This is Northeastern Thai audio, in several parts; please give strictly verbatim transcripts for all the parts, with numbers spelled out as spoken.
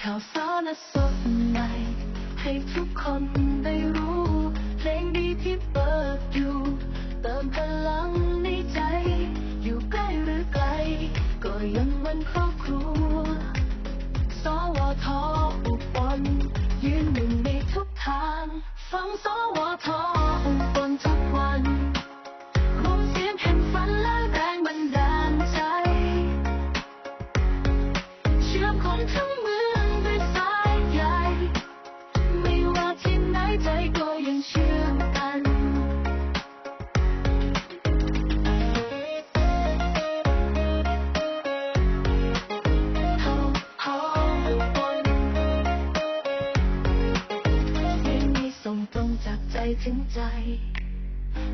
ข่าวสารสดใหม่ให้ทุกคนได้รู้ เพลงดีที่เปิดอยู่ เติมพลังในใจ อยู่ใกล้หรือไกล ก็ยังเหมือนครอบครัว สวท อุบล ยืนหนึ่งในทุกทาง ฟัง สวท อุบลทุกวัน รวมเสียงแห่งฝันและแรงบันดาลใจ เชื่อมคนทั้งเมืองด้วยสายใย ไม่ว่าที่ไหนใจก็ยังเชื่อมกัน เพลงนี้ส่งตรงจากใจถึงใจ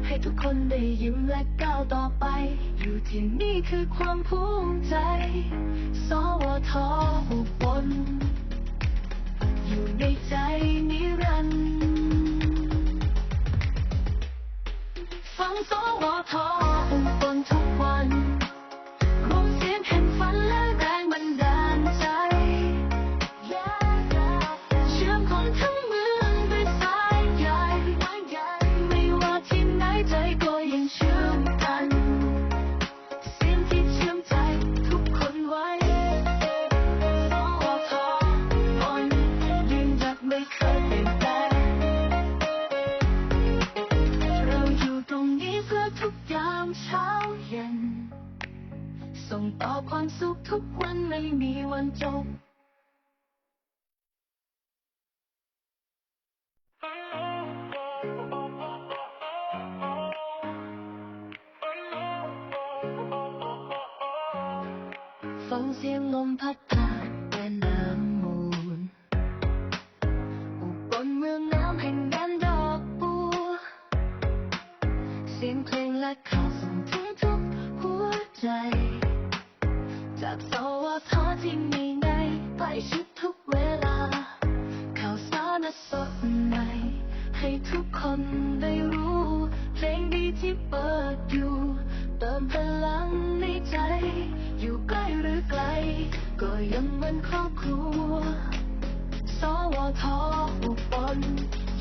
ให้ทุกคนได้ยิ้มและก้าวต่อไป อยู่ที่นี่คือความภูมิใจ สวท อุบล อยู่ในใจนิรันดร์ ฟัง สวท อุบลทุกวัน รวมเสียงแห่งฝันและแรงบันดาลใจ เชื่อมคนทั้งเมืองด้วยสายใย ไม่ว่าที่ไหนใจก็ยังเชื่อมกัน เสียงที่เชื่อมใจทุกคนไว้ สวท ยืนหยัดไม่เคยเปลี่ยนแปลง เราอยู่ตรงนี้เพื่อทุกยามเช้าเย็น ส่งต่อความสุขทุกวันไม่มีวันจบ ฟังเสียงลมพัดผ่านแม่น้ำมูล อุบลเมืองน้ำแห่งแดนดอกบัว เสียงเพลงและข่าวส่งถึงทุกหัวใจ จาก สวท ที่มีในใกล้ชิดทุกเวลา ข่าวสารสดใหม่ ให้ทุกคนได้รู้ เพลงดีที่เปิดอยู่ เติมพลังในใจ อยู่ใกล้หรือไกล ก็ยังเหมือนครอบครัว สวท อุบล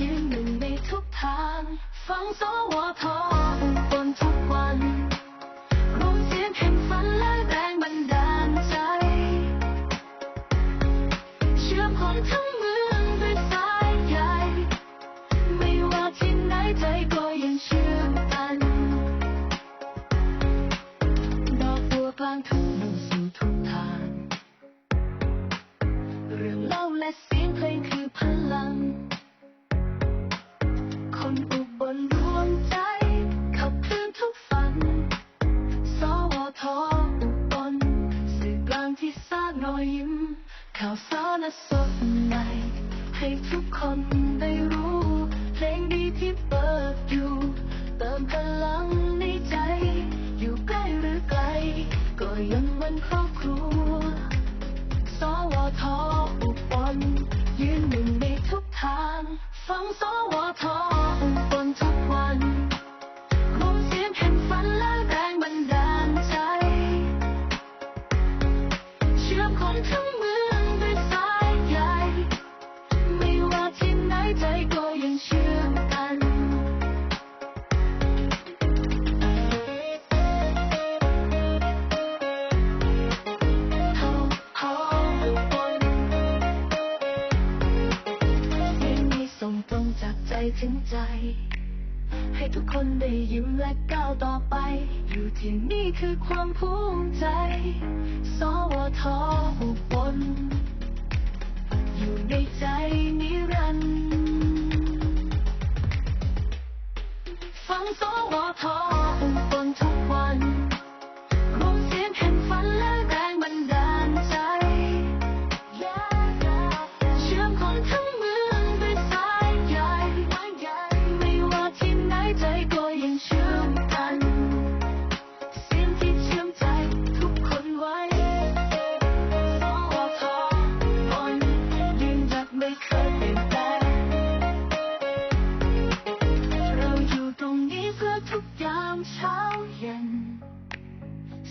ยืนหนึ่งในทุกทาง ฟัง สวท อุบลทุกวัน รวมเสียงแห่งฝันและแรงบันดาลใจ เชื่อมคนทั้งเมืองด้วยสายใย ไม่ว่าที่ไหนใจก็ยังเชื่อมกัน ดอกบัวกลางทุ่งสู่ทุกทาง เรื่องเล่าและเสียงเพลงคือพลัง คนอุบลรวมใจ ขับเคลื่อนทุกฝัน สวท อุบล สื่อกลางที่สร้างรอยยิ้ม ข่าวสารสดใหม่ ให้ทุกคนได้รู้ เพลงดีที่เปิดอยู่ เติมพลังในใจ อยู่ใกล้หรือไกล ก็ยังเหมือนครอบครัว สวท อุบล ยืนหนึ่งในทุกทาง ฟัง สวท อุบลทุกวัน รวมเสียงแห่งฝันและแรงบันดาลใจ เชื่อมคนทั้งเมืองด้วยสายใย ไม่ว่าที่ไหนใจก็ยังเชื่อมกัน เพลงนี้ส่งตรงจากใจถึงใจ ให้ทุกคนได้ยิ้มและก้าวต่อไป อยู่ที่นี่คือความภูมิใจ สวท อุบล อยู่ในใจนิรันดร์ ฟัง สวท อุบลทุกวัน รวมเสียงแห่งฝันและแรงบันดาลใจ เชื่อมคนทั้งเมืองด้วยสายใย ไม่ว่าที่ไหนใจก็ยังเชื่อมกัน เสียงที่เชื่อมใจทุกคนไว้ สวท ยืนหยัดไม่เคยเปลี่ยนแปลง เราอยู่ตรงนี้เพื่อทุกยามเช้าเย็น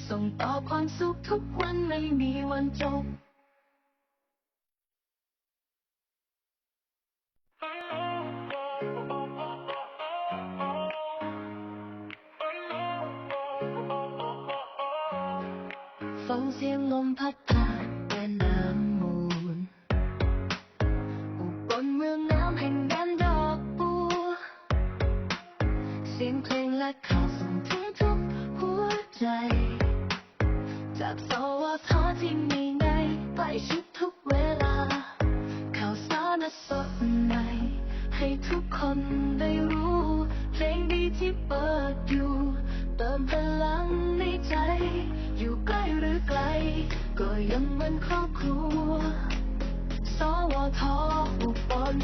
ส่งต่อความสุขทุกวันไม่มีวันจบ ฟังเสียงลมพัดผ่านแม่น้ำมูล อุบลเมืองน้ำแห่งแดนดอกบัว เสียงเพลงและข่าวส่งถึงทุกหัวใจ จาก สวท ที่มีในใกล้ชิดทุกเวลา ข่าวสารสดใหม่ ให้ทุกคนได้รู้ เพลงดีที่เปิดอยู่ เติมพลังในใจ อยู่ใกล้หรือไกล ก็ยังเหมือนครอบครัว สวท อุบล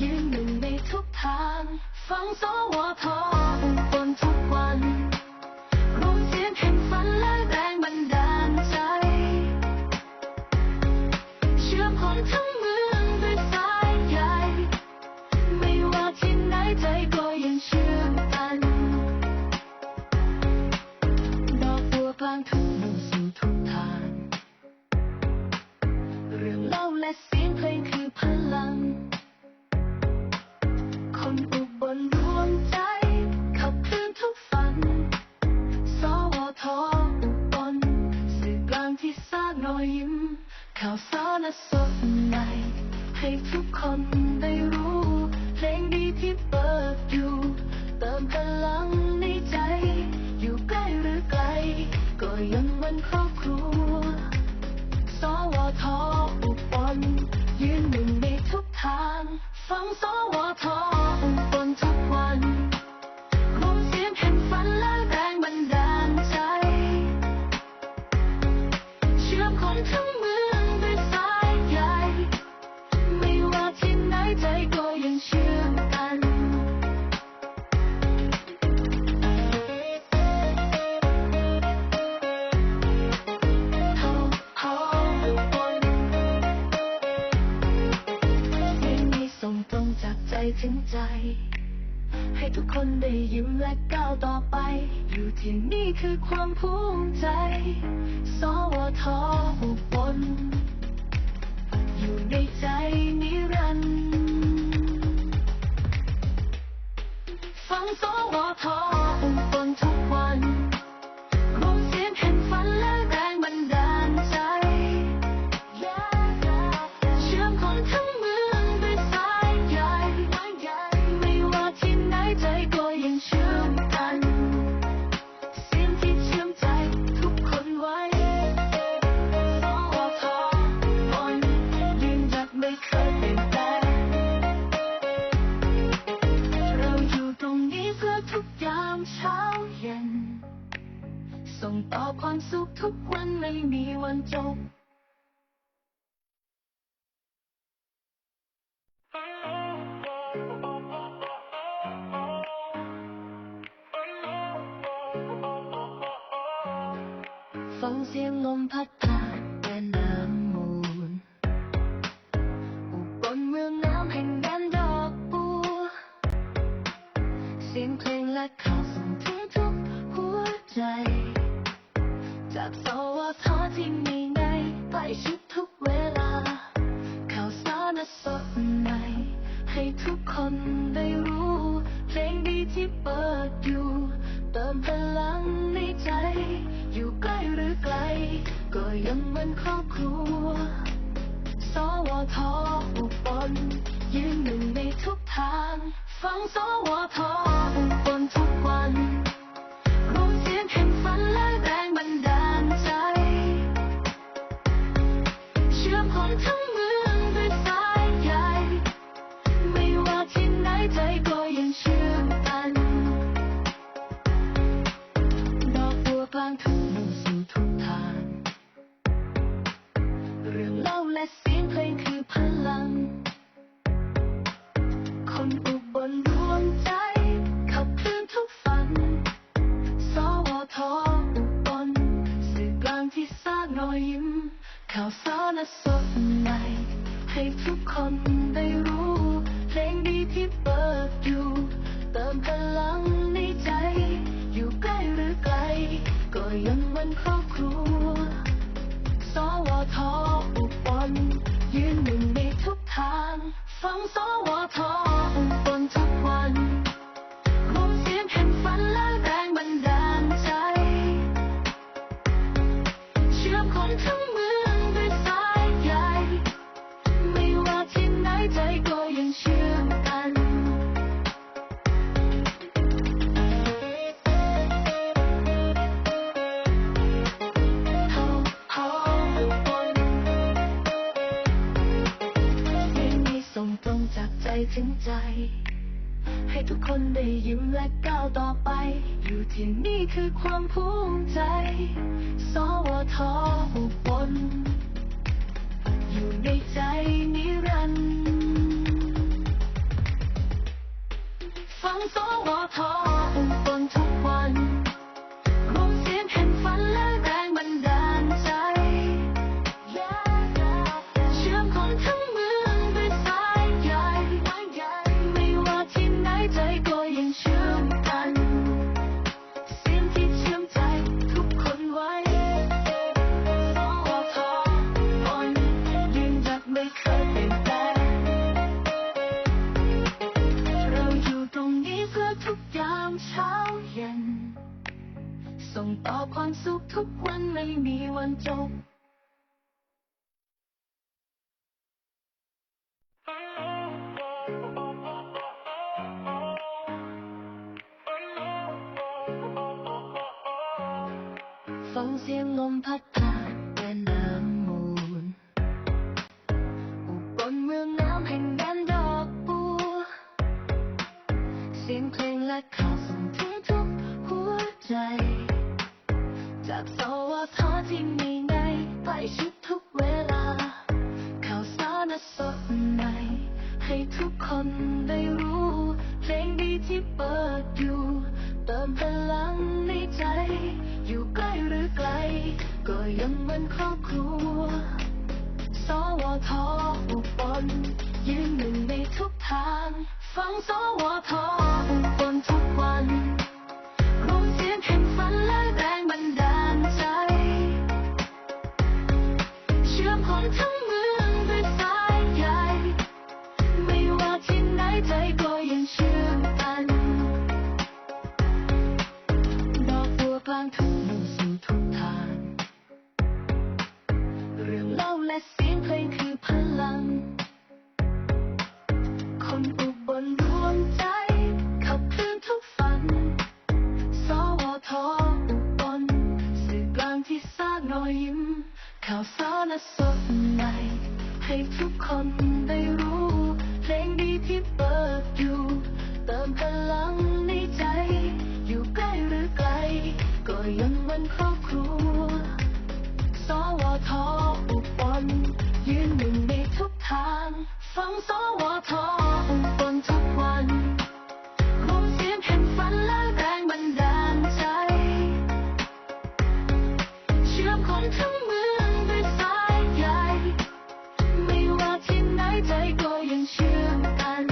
ยืนหนึ่งในทุกทาง ฟัง สวท อุบลทุกวัน รวมเสียงแห่งฝันและแรงบันดาลใจ เชื่อมคนทั้งเมืองด้วยสายใย ไม่ว่าที่ไหนใจก็ยังเชื่อมกัน ดอกบัวกลางทุ่งมุ่งสู่ทุกทาง เรื่องเล่าและเสียงเพลงคือพลัง คนอุบลรวมใจ ขับเคลื่อนทุกฝัน สวท อุบล สื่อกลางที่สร้างรอยยิ้ม ข่าวสารสดใหม่ ให้ทุกคนได้รู้ เพลงดีที่เปิดอยู่ เติมพลังในใจ อยู่ใกล้หรือไกล ก็ยังเหมือนครอบครัว สวท อุบล ยืนหนึ่งในทุกทาง ฟัง สวท อุบลทุกวัน รวมเสียงแห่งฝันและแรงบันดาลใจ เชื่อมคนทั้งเมืองด้วยสายใย ไม่ว่าที่ไหนใจก็ยังเชื่อมกัน เพลงนี้ส่งตรงจากใจถึงใจ ให้ทุกคนได้ยิ้มและก้าวต่อไป อยู่ที่นี่คือความภูมิใจ สวท อุบล อยู่ในใจนิรันดร์ ฟัง สวท อุบลทุกวัน รวมเสียงแห่งฝันและแรงบันดาลใจ เชื่อมคนทั้งเมืองด้วยสายใย ไม่ว่าที่ไหนใจก็ยังเชื่อมกัน เสียงที่เชื่อมใจทุกคนไว้ สวท อุบล ยืนหยัดไม่เคยเปลี่ยนแปลง เราอยู่ตรงนี้เพื่อทุกยามเช้าเย็น ส่งต่อความสุขทุกวันไม่มีวันจบ ฟังเสียงลมพัดผ่านแม่น้ำมูล อุบลเมืองน้ำแห่งแดนดอกบัว เสียงเพลงและข่าวส่งถึงทุกหัวใจ จาก สวท ที่มีในใกล้ชิดทุกเวลา ข่าวสารสดใหม่ ให้ทุกคนได้รู้ เพลงดีที่เปิดอยู่ เติมพลังในใจ อยู่ใกล้หรือไกล ก็ยังเหมือนครอบครัว สวท อุบล ยืนหนึ่งในทุกทาง ฟัง สวท อุบลทุกวัน รวมเสียงแห่งฝันและแรงบันดาลใจ เชื่อมคนทั้งเมืองด้วยสายใย ไม่ว่าที่ไหนใจก็ยังเชื่อมกัน ดอกบัวกลางทุ่งมุ่งสู่ทุกทาง เรื่องเล่าและเสียงเพลงคือพลัง คนอุบลรวมใจ ขับเคลื่อนทุกฝัน สวท อุบล สื่อกลางที่สร้างรอยยิ้ม ข่าวสารสดใหม่ ให้ทุกคนได้รู้ เพลงดีที่เปิดอยู่ เติมพลังในใจ อยู่ใกล้หรือไกล ก็ยังเหมือนครอบครัว สวท อุบล ยืนหนึ่งในทุกทาง ฟัง สวท อุบลทุกวัน รวมเสียงแห่งฝันและแรงบันดาลใจ เชื่อม ถึงใจ ให้ทุกคนได้ยิ้มและก้าวต่อไป อยู่ที่นี่คือความภูมิใจ สวท อุบล อยู่ในใจนิรันดร์ ฟัง สวท อุบลทุกวัน รวมเสียงแห่งฝันและแรงบันดาลใจ เชื่อมคนทั้งเมืองด้วยสายใย ไม่ว่าที่ไหนใจก็ยังเชื่อมกัน เสียงที่เชื่อมใจทุกคนไว้ สวท อุบล ยืนหยัดไม่เคยเปลี่ยนแปลง เราอยู่ตรงนี้เพื่อทุกยามเช้าเย็น ส่งต่อความสุขทุกวันไม่มีวันจบ ฟังเสียงลมพัดผ่านแม่น้ำมูล อุบลเมืองน้ำแห่งแดนดอกบัว เสียงเพลงและข่าวส่งถึงทุกหัวใจ จาก สวท ที่มีในใกล้ชิดทุกเวลา ข่าวสารสดใหม่ ให้ทุกคนได้รู้ เพลงดีที่เปิดอยู่ เติมพลังในใจ อยู่ใกล้หรือไกล ก็ยังเหมือนครอบครัว สวท อุบล ยืนหนึ่งในทุกทาง ฟัง สวท อุบลทุกวัน รวมเสียงแห่งฝันและแรงบันดาลใจ เชื่อมคนทั้งเมืองด้วยสายใย ไม่ว่าที่ไหนใจก็ยังเชื่อมกัน ดอกบัวกลางทุ่งสู่ทุกทาง เรื่องเล่าและเสียงเพลงคือพลัง คนอุบลรวมใจ ขับเคลื่อนทุกฝัน สวท อุบล สื่อกลางที่สร้างรอยยิ้ม ข่าวสารสดใหม่ ให้ทุกคนได้รู้ เพลงดีที่เปิดอยู่ เติมพลังในใจ อยู่ใกล้หรือไกล ก็ยังเหมือนครอบครัว สวท อุบล ยืนหนึ่งในทุกทาง ฟัง สวท อุบลทุกวัน รวมเสียงแห่งฝันและแรงบันดาลใจ เชื่อมคนทั้งเมืองด้วยสายใย ไม่ว่าที่ไหนใจก็ยังเชื่อมกัน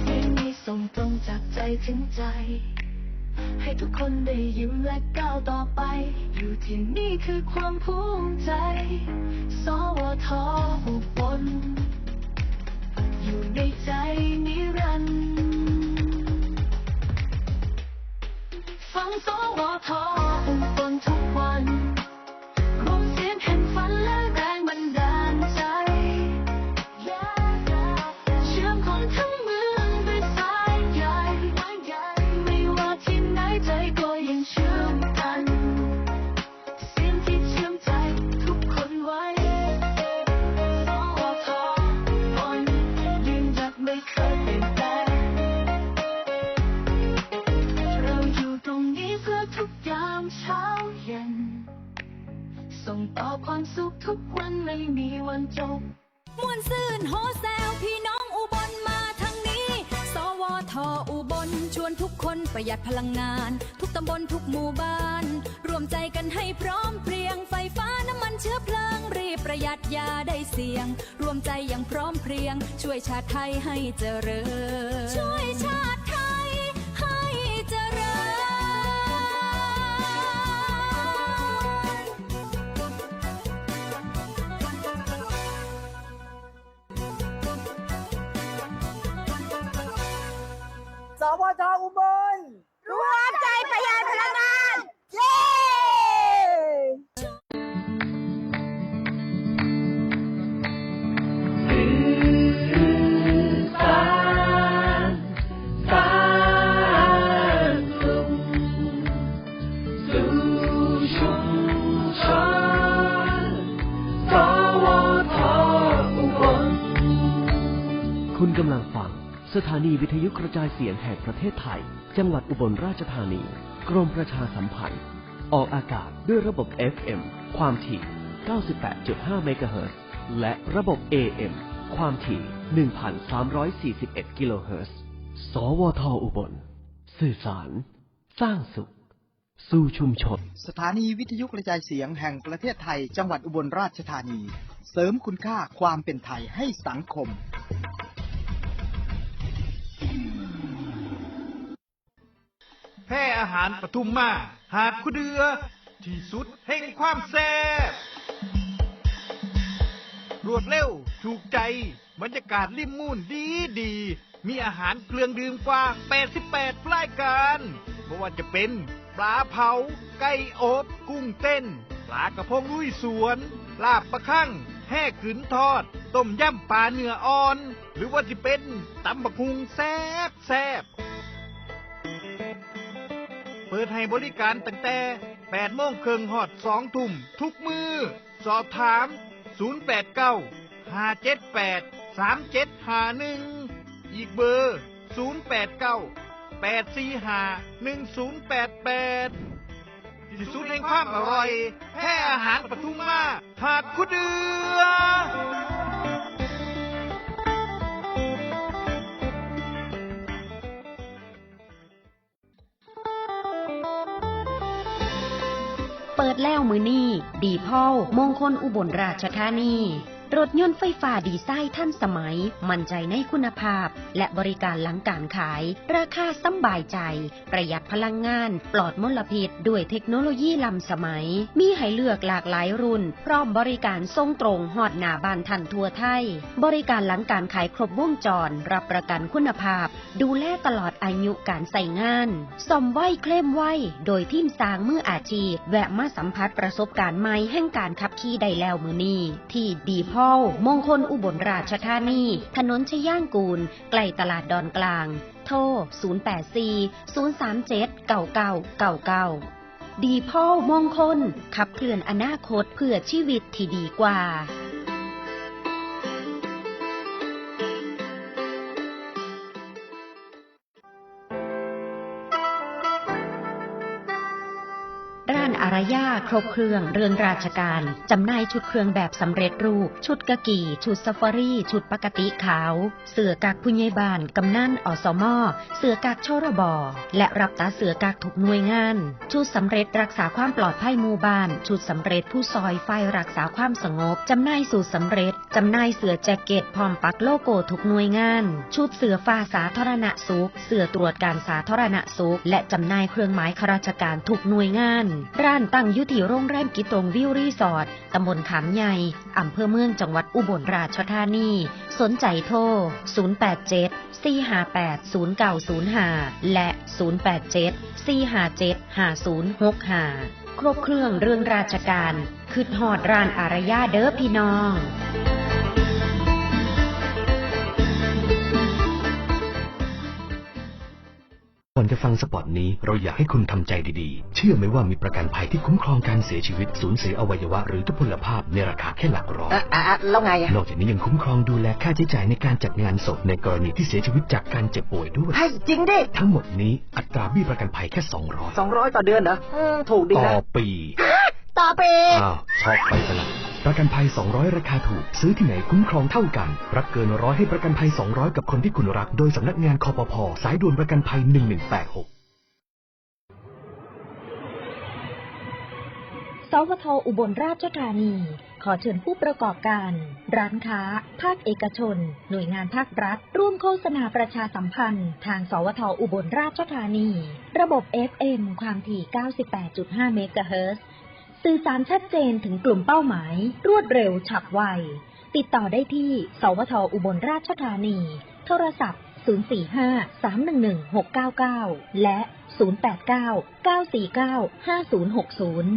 เพลงนี้ส่งตรงจากใจถึงใจ ให้ทุกคนได้ยิ้มและก้าวต่อไป อยู่ที่นี่คือความภูมิใจ สวท อุบล อยู่ในใจนิรันดร์ ฟัง สวท อุบลทุกวัน รวมเสียงแห่งฝันและแรงบันดาลใจ เชื่อมคนทั้งเมืองด้วยสายใย ไม่ว่าที่ไหนใจก็ยังเชื่อมกัน เสียงที่เชื่อมใจทุกคนไว้ สวท ยืนหยัดไม่เคยเปลี่ยนแปลง เราอยู่ตรงนี้เพื่อทุกยามเช้าเย็น ส่งต่อความสุขทุกวันไม่มีวันจบ ม่วนซื่นโฮแซวพี่น้องอุบลมาทางนี้ สวท อุบลชวนทุกคนประหยัดพลังงาน ทุกตำบลทุกหมู่บ้าน รวมใจกันให้พร้อมเพรียง ไฟฟ้าน้ำมันเชื้อเพลิง รีบประหยัดอย่าได้เสี่ยง รวมใจอย่างพร้อมเพรียง ช่วยชาติไทยให้เจริญ ช่วยชาติไทยให้เจริญ สวท อุบล รวมใจประหยัดพลังงาน เย้ พื้นบ้าน กำลังฟังสถานีวิทยุกระจายเสียงแห่งประเทศไทย จังหวัดอุบลราชธานี กรมประชาสัมพันธ์ ออกอากาศด้วยระบบ เอฟ เอ็ม ความถี่ เก้าสิบแปดจุดห้า เมกะเฮิรตซ์ และระบบ เอ เอ็ม ความถี่ หนึ่งพันสามร้อยสี่สิบเอ็ด กิโลเฮิรตซ์ สวท อุบล สื่อสาร สร้างสุข สู่ชุมชน สถานีวิทยุกระจายเสียงแห่งประเทศไทย จังหวัดอุบลราชธานี เสริมคุณค่าความเป็นไทยให้สังคม แพร่อาหารปทุมมา หาดคูเดือ ที่สุดแห่งความแซ่บ รวดเร็ว ถูกใจ บรรยากาศริมมูนดีดี มีอาหารเครื่องดื่มกว่า แปดสิบแปด รายการ บ่ว่าจะเป็น ปลาเผา ไก่อบ กุ้งเต้น ปลากระพงลุยสวน ลาบปลาคั่ง แห่กึ๋นทอด ต้มยำปลาเนื้ออ่อน หรือว่าจะเป็น ตำบักหุ่งแซ่บแซ่บ เปิดให้บริการตั้งแต่ แปดโมงครึ่งฮอด สองทุ่ม ทุกมื้อ สอบถาม ศูนย์แปดเก้า ห้าเจ็ดแปด สามเจ็ดห้าหนึ่ง อีกเบอร์ ศูนย์แปดเก้า แปดสี่ห้า หนึ่งศูนย์แปดแปด ที่สุดแห่งความอร่อย แพร่อาหารปทุมมา หาดคูเดือ เปิดแล้วมื้อนี้ ดีพอลมงคลอุบลราชธานี รถยนต์ไฟฟ้าดีไซน์ทันสมัย มั่นใจในคุณภาพ และบริการหลังการขาย ราคาสำบายใจ ประหยัดพลังงาน ปลอดมลพิษ ด้วยเทคโนโลยีล้ำสมัย มีให้เลือกหลากหลายรุ่น พร้อมบริการส่งตรงฮอดหน้าบ้านท่านทั่วไทย บริการหลังการขายครบวงจร รับประกันคุณภาพ ดูแลตลอดอายุการใช้งาน ซ่อมไวเคลมไว โดยทีมช่างมืออาชีพ แวะมาสัมผัสประสบการณ์ใหม่แห่งการขับขี่ได้แล้วมื้อนี้ ที่ดีพอลมงคลอุบลราชธานี ถนนชยางกูล ใกล้ตลาดดอนกลาง โทร ศูนย์แปดสี่ ศูนย์สามเจ็ด เก้าเก้าเก้าเก้า ดีพอลมงคล ขับเคลื่อนอนาคตเพื่อชีวิตที่ดีกว่า ร้านอารยาครบเครื่องเรื่องราชการ จำหน่ายชุดเครื่องแบบสำเร็จรูป ชุดกากี ชุดซาฟารี ชุดปกติขาว เสื้อกั๊กผู้ใหญ่บ้าน กำนัน อสม เสื้อกั๊ก ชรบ และรับตัดเสื้อกั๊กทุกหน่วยงาน ชุดสำเร็จรักษาความปลอดภัยหมู่บ้าน ชุดสำเร็จผู้ซอยฝ่ายรักษาความสงบ จำหน่ายสูตรสำเร็จ จำหน่ายเสื้อแจ็คเก็ตพร้อมปักโลโก้ทุกหน่วยงาน ชุดเสื้อฟ้าสาธารณสุข เสื้อตรวจการสาธารณสุข และจำหน่ายเครื่องหมายข้าราชการทุกหน่วยงาน ร้านตั้งอยู่ที่โรงแรมกิตงวิวรีสอร์ท ตำบลขามใหญ่ อำเภอเมือง จังหวัดอุบลราชธานี สนใจโทร ศูนย์แปดเจ็ด สี่ห้าแปด ศูนย์เก้าศูนย์ห้า และ ศูนย์แปดเจ็ด สี่ห้าเจ็ด ห้าศูนย์หกห้า ครบเครื่องเรื่องราชการ คิดฮอดร้านอารยาเด้อพี่น้อง ก่อนจะฟังสปอตนี้ เราอยากให้คุณทำใจดีๆ เชื่อไหมว่ามีประกันภัยที่คุ้มครองการเสียชีวิต สูญเสียอวัยวะ หรือทุพพลภาพในราคาแค่หลักร้อย อ่ะอ่ะอ่ะ แล้วไงอะ นอกจากนี้ยังคุ้มครองดูแลค่าใช้จ่ายในการจัดงานศพ ในกรณีที่เสียชีวิตจากการเจ็บป่วยด้วย เฮ้ย จริงดิ ทั้งหมดนี้อัตราเบี้ยประกันภัยแค่ สองร้อย สองร้อย ต่อเดือนเหรอ อืม ถูกดีนะ ต่อปี ต่อปี อ้าว ช็อกไปซะละ ประกันภัย สองร้อย ราคาถูก ซื้อที่ไหนคุ้มครองเท่ากัน รับเกินร้อย ให้ประกันภัย สองร้อย กับคนที่คุณรัก โดยสำนักงาน คปภ. สายด่วนประกันภัย หนึ่งหนึ่งแปดหก สวท อุบลราชธานี ขอเชิญผู้ประกอบการ ร้านค้า ภาคเอกชน หน่วยงานภาครัฐ ร่วมโฆษณาประชาสัมพันธ์ ทาง สวท อุบลราชธานี ระบบ เอฟเอ็ม ความถี่ เก้าสิบแปดจุดห้า เมกะเฮิรตซ์ สื่อสารชัดเจนถึงกลุ่มเป้าหมาย รวดเร็วฉับไว ติดต่อได้ที่ สวท อุบลราชธานี โทรศัพท์ ศูนย์สี่ห้า สามหนึ่งหนึ่ง หกเก้าเก้า และ ศูนย์แปดเก้า เก้าสี่เก้า ห้าศูนย์หกศูนย์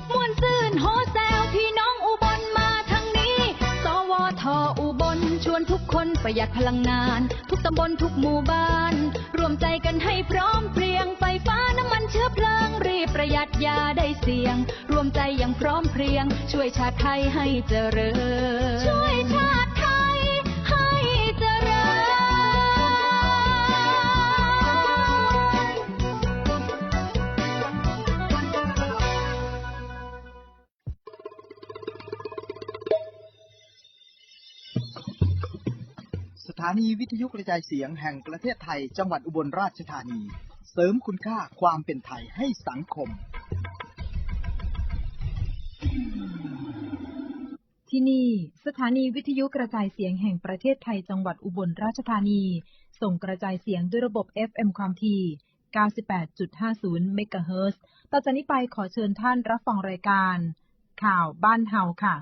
ม่วนซื่นโฮแซวพี่น้องอุบลมาทางนี้ สวท อุบลชวนทุกคนประหยัดพลังงาน ทุกตำบลทุกหมู่บ้าน ร่วมใจกันให้พร้อมเพรียง ไฟฟ้าน้ำมันเชื้อเพลิง รีบประหยัดอย่าได้เสี่ยง ร่วมใจอย่างพร้อมเพรียง ช่วยชาติไทยให้เจริญ ช่วยชาติไท สถานีวิทยุกระจายเสียงแห่งประเทศไทย จังหวัดอุบลราชธานี เสริมคุณค่าความเป็นไทยให้สังคม ที่นี่ สถานีวิทยุกระจายเสียงแห่งประเทศไทย จังหวัดอุบลราชธานี ส่งกระจายเสียงด้วยระบบ เอฟ เอ็ม ความถี่ เก้าสิบแปดจุดห้าศูนย์ เมกะเฮิรตซ์ ต่อจากนี้ไปขอเชิญท่านรับฟังรายการ ข่าวบ้านเฮาค่ะ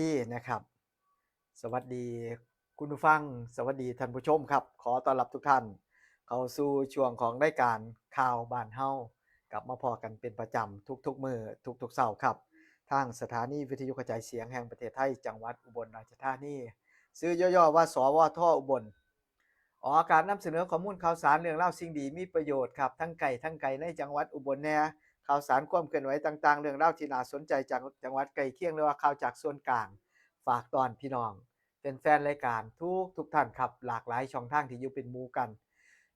ที่นะครับ สวัสดีคุณผู้ฟัง สวัสดีท่านผู้ชมครับ ขอต้อนรับทุกท่านเข้าสู่ช่วงของรายการข่าวบ้านเฮา กลับมาพ้อกันเป็นประจำทุกๆมื้อทุกๆเช้าครับ ทางสถานีวิทยุกระจายเสียงแห่งประเทศไทย จังหวัดอุบลราชธานี ชื่อย่อๆว่า สวท อุบล ออกอากาศนำเสนอข้อมูลข่าวสารเรื่องราวสิ่งดีมีประโยชน์ครับ ทั้งไกลทั้งไกลในจังหวัดอุบลแน่ ข่าวสารความเคลื่อนไหวต่างๆ เรื่องราวที่น่าสนใจจากจังหวัดใกล้เคียง หรือว่าข่าวจากส่วนกลาง ฝากต้อนพี่น้อง เป็นแฟนรายการทุกทุกท่านครับ หลากหลายช่องทางที่อยู่เป็นหมู่กัน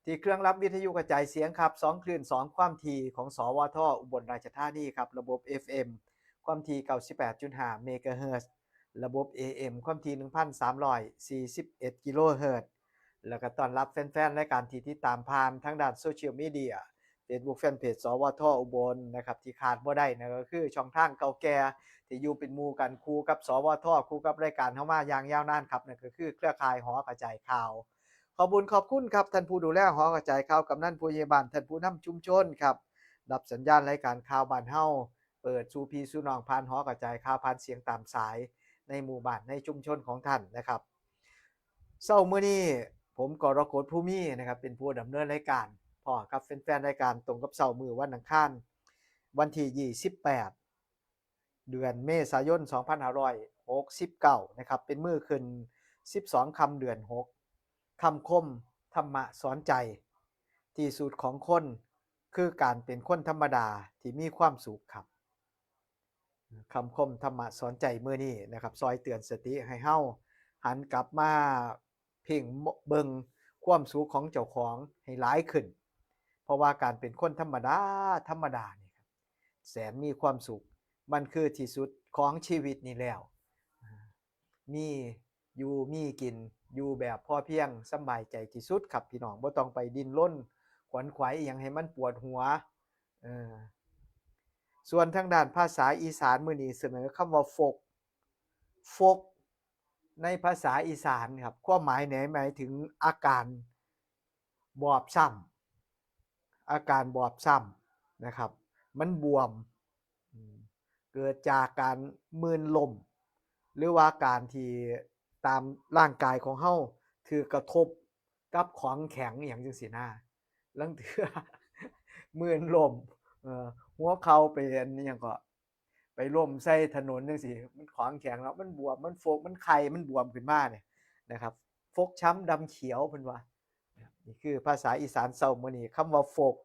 ที่เครื่องรับวิทยุกระจายเสียงครับ สองคลื่น สองความถี่ของ สวท อุบลราชธานีครับ ระบบ เอฟ เอ็ม ความถี่ เก้าสิบแปดจุดห้า เมกะเฮิรตซ์ ระบบ เอ เอ็ม ความถี่ หนึ่งพันสามร้อยสี่สิบเอ็ด กิโลเฮิรตซ์ แล้วก็ต้อนรับแฟนๆรายการที่ติดตามผ่านทางด้านโซเชียลมีเดีย Facebook Fanpage สวท อุบลนะครับ ที่ขาดบ่ได้นั่นก็คือช่องทางเก่าแก่ที่อยู่เป็นหมู่กันคู่กับ สวท คู่กับรายการเฮามาอย่างยาวนานครับ นั่นก็คือเครือข่ายหอกระจายข่าว ขอบคุณขอบคุณครับ ท่านผู้ดูแลหอกระจายข่าว กำนันผู้ใหญ่บ้าน ท่านผู้นำชุมชนครับ รับสัญญาณรายการข่าวบ้านเฮา เปิดสู่พี่สู่น้องผ่านหอกระจายข่าว ผ่านเสียงตามสายในหมู่บ้านในชุมชนของท่านนะครับ เช้ามื้อนี้ผมกรกฎ ภูมีนะครับ เป็นผู้ดำเนินรายการ พ้อกับแฟนๆรายการตรงกับเช้ามื้อวันอังคาร วันที่ยี่สิบแปด เดือนเมษายน สองพันห้าร้อยหกสิบเก้านะครับ เป็นมื้อขึ้นสิบสองค่ำเดือนหก คำคมธรรมะสอนใจ ที่สุดของคนคือการเป็นคนธรรมดาที่มีความสุขครับ คำคมธรรมะสอนใจมื้อนี้นะครับ ซอยเตือนสติให้เฮาหันกลับมาเพ่งเบิ่งความสุขของเจ้าของให้หลายขึ้น เพราะว่าการเป็นคนธรรมดาธรรมดานี่ครับ แสนมีความสุข มันคือที่สุดของชีวิตนี่แล้ว มีอยู่มีกิน อยู่แบบพอเพียง สำบายใจที่สุดครับพี่น้อง บ่ต้องไปดิ้นรนขวนขวายอิหยังให้มันปวดหัว เออ ส่วนทางด้านภาษาอีสานมื้อนี้เสนอคำว่าฟก ฟก ในภาษาอีสานครับ ความหมายไหน หมายถึงอาการบอบช้ำ อาการบอบช้ำนะครับ มันบวม อืม เกิดจากการมื่นล้ม หรือว่าการที่ตามร่างกายของเฮาถือกกระทบกับของแข็งอหย่างจังซี้นะ ลางเทื่อ มื่นล้ม เอ่อ หัวเข่าไปอันนี้หยังก็ ไปล้มใส่ถนนจังซี้ มันของแข็งเนาะ มันบวม มันฟก มันไข่ มันบวมขึ้นมาเนี่ยนะครับ ฟกช้ำดำเขียวเพิ่นว่า นี่คือภาษาอีสานเช้ามื้อนี้ คำว่าฟก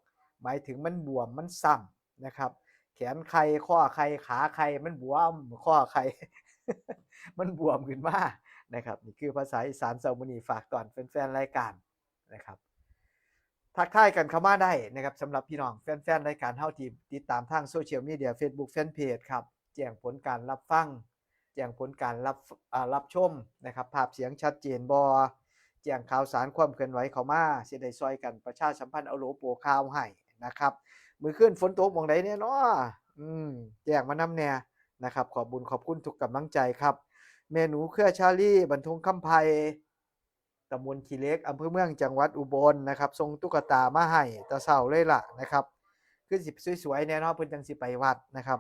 หมายถึงมันบวม มันช้ำนะครับ แขนไข่ ข้อไข่ ขาไข่ มันบวม ข้อไข่ มันบวมขึ้นมานะครับ นี่คือภาษาอีสานเช้ามื้อนี้ ฝากต้อนแฟนๆรายการนะครับ ทักทายกันเข้ามาได้นะครับ สำหรับพี่น้องแฟนๆรายการเฮาที่ติดตามทางโซเชียลมีเดีย Facebook Fanpage ครับ แจ้งผลการรับฟัง แจ้งผลการรับ อ่า รับชมนะครับ ภาพเสียงชัดเจนบ่ แจ้งข่าวสารความเคลื่อนไหวเข้ามา สิได้ซอยกันประชาสัมพันธ์เอาโลโปข่าวให้นะครับ มื้อคืนฝนตกหม่องใดแน่น้อ อืม แจ้งมานำแน่นะครับ ขอบบุญขอบคุณทุกกำลังใจครับ แม่หนูเครือชาลี บ้านทุ่งคำไพ ตำบลขี้เหล็ก อำเภอเมือง จังหวัดอุบลนะครับ ส่งตุ๊กตามาให้แต่เช้าเลยล่ะนะครับ คือสิสวยๆแน่เนาะ เพิ่นจังสิไปวัดนะครับ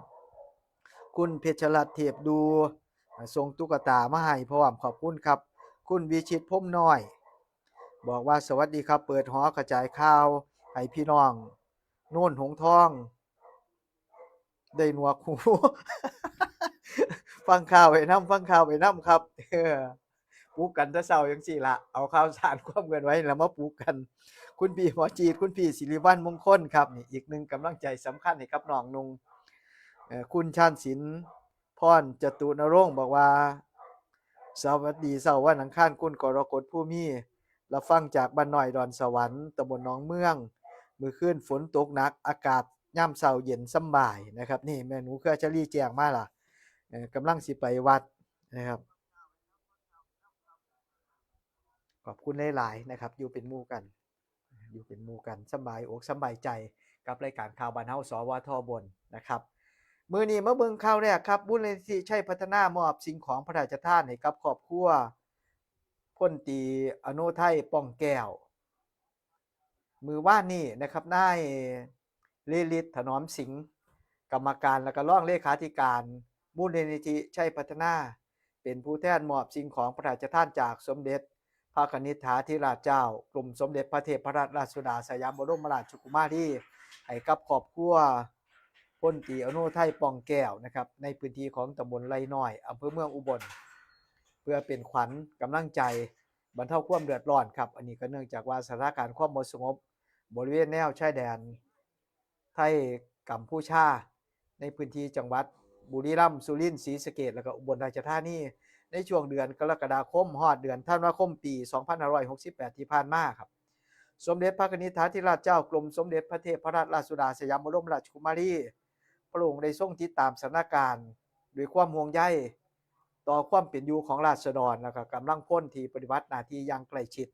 คุณเพชรรัตน์ เทพดู อ่า ส่งตุ๊กตามาให้พร้อม ขอบคุณครับ คุณวิชิต พรหมน้อย บอกว่า สวัสดีครับ เปิดหอกระจายข่าวให้พี่น้องโนนหงส์ทอง ได้หนวกหู ฟังข่าวไปนำ ฟังข่าวไปนำครับ เออ ปลุกกันแต่เช้าจังซี่ล่ะ เอาข่าวสารความเคลื่อนไหวแล้วมาปลุกกัน คุณพี่หมอจีด คุณพี่สิริวัลย์มงคลครับ นี่อีกหนึ่งกำลังใจสำคัญให้กับน้องนุ่ง เอ่อ คุณชาญศิลป์ พรจตุนรงค์ บอกว่า สวัสดีเช้าวันอังคาร คุณกรกฎ ภูมิ รับฟังจากบ้านน้อยดอนสวรรค์ ตำบลหนองเมือง มื้อคืนฝนตกหนัก อากาศยามเช้าเย็นสำบายนะครับ นี่แม่หนูเครือชลีแจ้งมาล่ะ เอ่อ กำลังสิไปวัดนะครับ ขอบคุณหลายๆนะครับ อยู่เป็นหมู่กัน อยู่เป็นหมู่กัน สำบายอกสำบายใจกับรายการข่าวบ้านเฮา สวท อุบลนะครับ มื้อนี้มาเบิ่งข่าวแรกครับ มูลนิธิชัยพัฒนามอบสิ่งของพระราชทานให้กับครอบครัวพลตรีอโนไทย ป้องแก้ว มื้อวานนี้นะครับ นายลีลิต ถนอมสิงห์ กรรมการ และก็รองเลขาธิการมูลนิธิชัยพัฒนา เป็นผู้แทนมอบสิ่งของพระราชทานจากสมเด็จพระกนิษฐาธิราชเจ้า กรมสมเด็จพระเทพรัตนราชสุดาสยามบรมราชกุมารี ให้กับครอบครัวพลตรีอโนไทย ป้องแก้วนะครับ ในพื้นที่ของตำบลไร่น้อย อำเภอเมืองอุบล เพื่อเป็นขวัญกำลังใจ บรรเทาความเดือดร้อนครับ อันนี้ก็เนื่องจากว่าสถานการณ์ความบ่สงบบริเวณแนวชายแดนไทยกัมพูชา ในพื้นที่จังหวัดบุรีรัมย์ สุรินทร์ ศรีสะเกษ แล้วก็อุบลราชธานี ในช่วงเดือนกรกฎาคมฮอดเดือนธันวาคม ปีสองพันห้าร้อยหกสิบแปด ที่ผ่านมาครับ สมเด็จพระกนิษฐาธิราชเจ้ากรมสมเด็จพระเทพรัตนราชสุดาสยามบรมราชกุมารี พระองค์ได้ทรงติดตามสถานการณ์ด้วยความห่วงใยต่อความเป็นอยู่ของราษฎร แล้วก็กำลังพลที่ปฏิบัติหน้าที่อย่างใกล้ชิด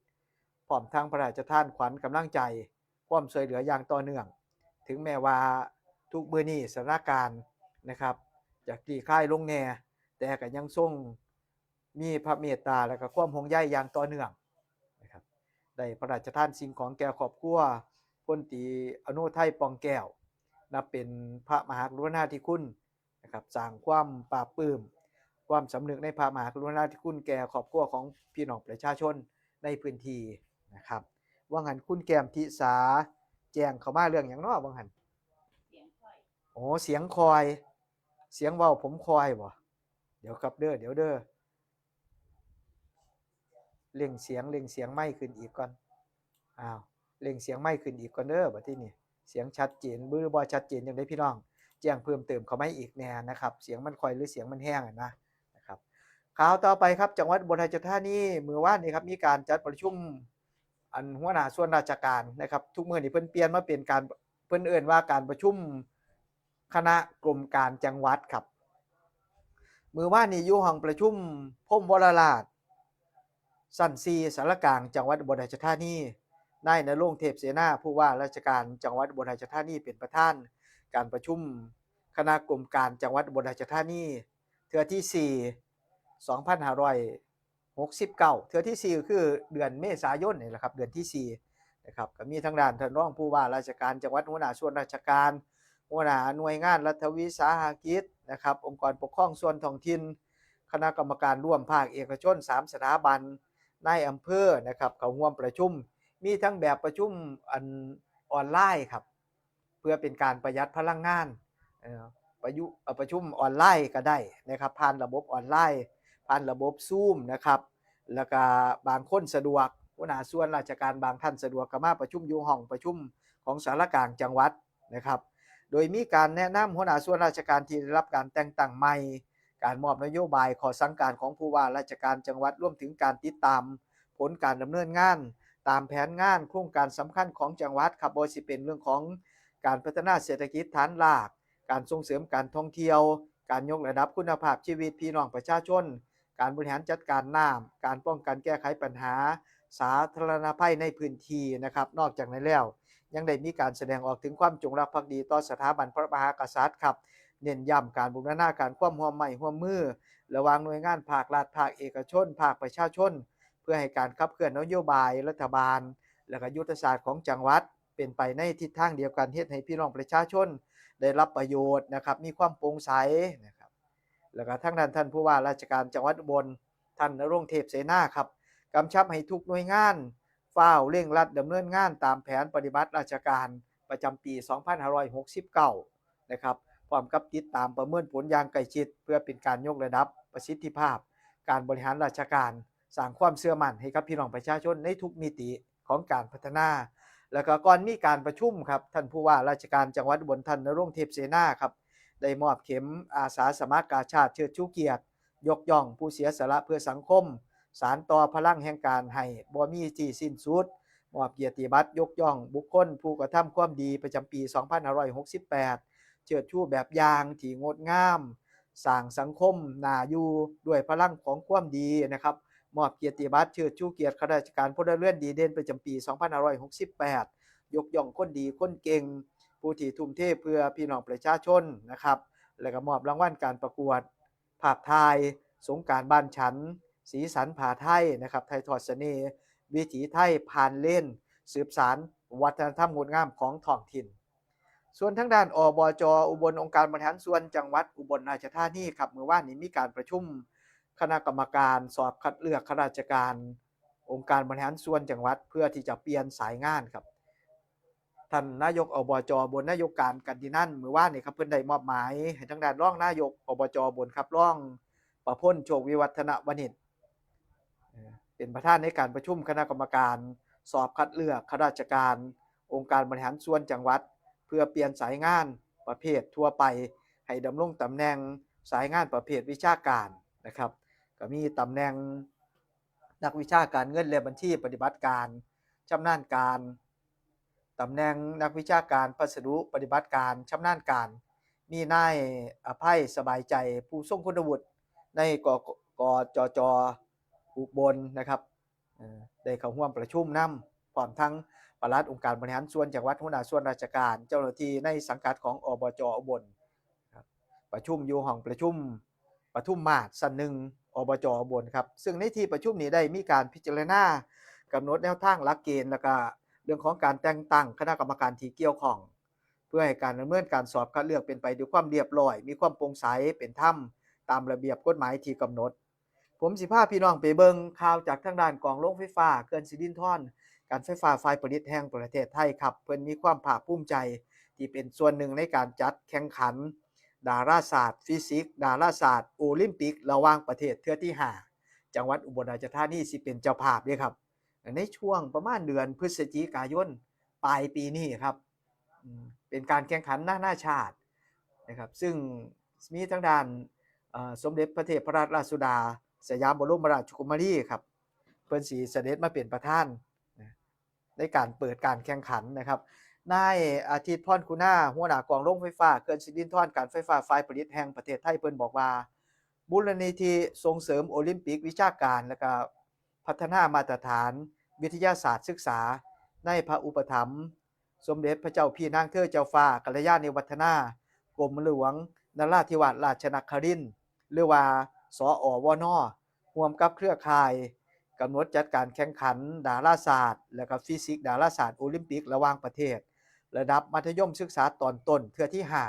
พร้อมทั้งพระราชทานขวัญกำลังใจ ความช่วยเหลืออย่างต่อเนื่อง ถึงแม้ว่าทุกมื้อนี้สถานการณ์นะครับ จะคลี่คลายลงแน่ แต่ก็ยังทรงมีพระเมตตาและก็ความห่วงใยอย่างต่อเนื่องนะครับ ได้พระราชทานสิ่งของแก่ครอบครัวพลตรีอโนไทย ป้องแก้ว นับเป็นพระมหากรุณาธิคุณนะครับ สร้างความปลาบปลื้ม ความสำนึกในพระมหากรุณาธิคุณแก่ครอบครัวของพี่น้องประชาชนในพื้นที่นะครับ ว่าหันคุณแก้มทิสาแจ้งเข้ามาเรื่องหยังเนาะว่าหัน เสียงคอย โอ้ เสียงคอย เสียงเว้าผมคอยบ่ เดี๋ยวครับเด้อ เดี๋ยวเด้อ เร่งเสียง เร่งเสียงไมค์ขึ้นอีกก่อน อ้าว เร่งเสียงไมค์ขึ้นอีกก่อนเด้อ บัดทีนี้ เสียงชัดเจนหรือบ่ชัดเจนจั่งใด๋พี่น้อง แจ้งเพิ่มเติมเข้ามาอีกแน่นะครับ เสียงมันคอยหรือเสียงมันแฮงอะนะ นะครับ ข่าวต่อไปครับ จังหวัดอุบลราชธานี มื้อวานนี้ครับ มีการจัดประชุม อันหัวหน้าส่วนราชการนะครับ ทุกมื้อนี้เพิ่นเปลี่ยนมาเป็นการ เพิ่นเอิ้นว่าการประชุมคณะกรรมการจังหวัดครับ มื้อวานนี้อยู่ห้องประชุมพรหมวรราช ชั้นสี่ ศาลากลาง จังหวัดอุบลราชธานี นายณรงค์ เทพเสนา ผู้ว่าราชการจังหวัดอุบลราชธานี เป็นประธานการประชุมคณะกรรมการจังหวัดอุบลราชธานี เทื่อที่สี่ สองพันห้าร้อยหกสิบเก้า เทื่อที่สี่ ก็คือเดือนเมษายนนี่แหละครับ เดือนที่สี่นะครับ ก็มีทางด้านท่านรองผู้ว่าราชการจังหวัด หัวหน้าส่วนราชการ หัวหน้าหน่วยงานรัฐวิสาหกิจนะครับ องค์กรปกครองส่วนท้องถิ่น คณะกรรมการร่วมภาคเอกชน สาม สถาบัน นายอำเภอนะครับ เข้าร่วมประชุม มีทั้งแบบประชุมอันออนไลน์ครับ เพื่อเป็นการประหยัดพลังงาน เอ่อ ประยุ เอ่อ ประชุมออนไลน์ก็ได้นะครับ ผ่านระบบออนไลน์ ผ่านระบบ Zoom นะครับ แล้วก็บางคนสะดวก หัวหน้าส่วนราชการบางท่านสะดวกก็มาประชุมอยู่ห้องประชุมของศาลากลางจังหวัดนะครับ โดยมีการแนะนำหัวหน้าส่วนราชการที่ได้รับการแต่งตั้งใหม่ การมอบนโยบายข้อสั่งการของผู้ว่าราชการจังหวัด รวมถึงการติดตามผลการดำเนินงาน ตามแผนงานโครงการสำคัญของจังหวัดครับ บ่ว่าสิเป็นเรื่องของการพัฒนาเศรษฐกิจฐานราก การส่งเสริมการท่องเที่ยว การยกระดับคุณภาพชีวิตพี่น้องประชาชน การบริหารจัดการน้ำ การป้องกันแก้ไขปัญหาสาธารณภัยในพื้นที่นะครับ นอกจากนั้นแล้ว ยังได้มีการแสดงออกถึงความจงรักภักดีต่อสถาบันพระมหากษัตริย์ครับ เน้นย้ำการบูรณาการความร่วมไม้ร่วมมือ ระหว่างหน่วยงานภาครัฐ ภาคเอกชน ภาคประชาชน เพื่อให้การขับเคลื่อนนโยบายรัฐบาล และก็ยุทธศาสตร์ของจังหวัด เป็นไปในทิศทางเดียวกัน เฮ็ดให้พี่น้องประชาชนได้รับประโยชน์นะครับ มีความโปร่งใสนะครับ แล้วก็ทางด้านท่านผู้ว่าราชการจังหวัดอุบล ท่านณรงค์ เทพเสนาครับ กำชับให้ทุกหน่วยงานฟ้าวเร่งรัดดำเนินงานตามแผนปฏิบัติราชการประจำปี สองพันห้าร้อยหกสิบเก้า นะครับ พร้อมกับติดตามประเมินผลอย่างใกล้ชิด เพื่อเป็นการยกระดับประสิทธิภาพการบริหารราชการ สร้างความเชื่อมั่นให้กับพี่น้องประชาชนในทุกมิติของการพัฒนา แล้วก็ก่อนมีการประชุมครับ ท่านผู้ว่าราชการจังหวัดอุบล ท่านณรงค์ เทพเสนาครับ ได้มอบเข็มอาสาสมัครกาชาดเชิดชูเกียรติ ยกย่องผู้เสียสละเพื่อสังคม สานต่อพลังแห่งการให้บ่มีที่สิ้นสุด มอบเกียรติบัตรยกย่องบุคคลผู้กระทำความดีประจำปี สองพันห้าร้อยหกสิบแปด เชิดชูแบบอย่างที่งดงาม สร้างสังคมน่าอยู่ด้วยพลังของความดีนะครับ มอบเกียรติบัตรเชิดชูเกียรติข้าราชการพลเรือนดีเด่นประจำปี สองพันห้าร้อยหกสิบแปด ยกย่องคนดีคนเก่ง ผู้ที่ทุ่มเทเพื่อพี่น้องประชาชนนะครับ แล้วก็มอบรางวัลการประกวดภาพถ่ายสงกรานต์บ้านฉัน สีสันผ้าไทยนะครับ ไทยทอดเสน่ห์ วิถีไทยผ่านเลนส์ สืบสานวัฒนธรรมงดงามของท้องถิ่น ส่วนทางด้าน อบจ. อุบล องค์การบริหารส่วนจังหวัดอุบลราชธานีครับ เมื่อวานนี้มีการประชุมคณะกรรมการสอบคัดเลือกข้าราชการองค์การบริหารส่วนจังหวัด เพื่อที่จะเปลี่ยนสายงานครับ ท่านนายก อบจ. อุบล นายกการกันตินันท์ เมื่อวานนี้ครับ เพิ่นได้มอบหมายให้ทางด้านรองนายก อบจ. อุบลครับ รองประพล โชควิวัฒนวณิช เอ่อ เป็นประธานในการประชุมคณะกรรมการสอบคัดเลือกข้าราชการองค์การบริหารส่วนจังหวัด เพื่อเปลี่ยนสายงานประเภททั่วไป ให้ดำรงตำแหน่งสายงานประเภทวิชาการนะครับ ก็มีตำแหน่งนักวิชาการเงินและบัญชีปฏิบัติการชำนาญการ ตำแหน่งนักวิชาการพัสดุปฏิบัติการชำนาญการ มีนายอภัยสบายใจ ผู้ทรงคุณวุฒิใน กกจจ อุบลนะครับ เอ่อ ได้เข้าร่วมประชุมนำ พร้อมทั้งปลัดองค์การบริหารส่วนจังหวัด หัวหน้าส่วนราชการ เจ้าหน้าที่ในสังกัดของ อบจ. อุบลครับ ประชุมอยู่ห้องประชุมปทุมมาศชั้นหนึ่ง อบจ. อุบลครับ ซึ่งในที่ประชุมนี้ได้มีการพิจารณากำหนดแนวทางหลักเกณฑ์ แล้วก็เรื่องของการแต่งตั้งคณะกรรมการที่เกี่ยวข้อง เพื่อให้การดำเนินการสอบคัดเลือกเป็นไปด้วยความเรียบร้อย มีความโปร่งใส เป็นธรรม ตามระเบียบกฎหมายที่กำหนด ผมสิพาพี่น้องไปเบิ่งข่าวจากทางด้านกองโรงไฟฟ้าเขื่อนสิรินธร การไฟฟ้าฝ่ายผลิตแห่งประเทศไทยครับ เพิ่นมีความภาคภูมิใจที่เป็นส่วนหนึ่งในการจัดแข่งขันดาราศาสตร์ ฟิสิกส์ ดาราศาสตร์โอลิมปิกระหว่างประเทศเทื่อที่ห้า จังหวัดอุบลราชธานีสิเป็นเจ้าภาพเด้ครับ ในช่วงประมาณเดือนพฤศจิกายนปลายปีนี้ครับ อืม เป็นการแข่งขันนานาชาตินะครับ ซึ่งมีทางด้าน เอ่อ สมเด็จพระเทพรัตนราชสุดา สยามบรมราชกุมารีครับ เพิ่นสิเสด็จมาเป็นประธานนะ ในการเปิดการแข่งขันนะครับ นายอาทิตย์ พรคุณา หัวหน้ากองโรงไฟฟ้าเขื่อนสิรินธร การไฟฟ้าฝ่ายผลิตแห่งประเทศไทย เพิ่นบอกว่า มูลนิธิส่งเสริมโอลิมปิกวิชาการ และก็พัฒนามาตรฐานวิทยาศาสตร์ศึกษา ในพระอุปถัมภ์สมเด็จพระเจ้าพี่นางเธอเจ้าฟ้ากัลยาณิวัฒนา กรมหลวงนราธิวาสราชนครินทร์ หรือว่า สอวน ร่วมกับเครือข่าย กำหนดจัดการแข่งขันดาราศาสตร์ และก็ฟิสิกส์ดาราศาสตร์โอลิมปิกระหว่างประเทศ ระดับมัธยมศึกษาตอนต้นเทื่อที่ห้า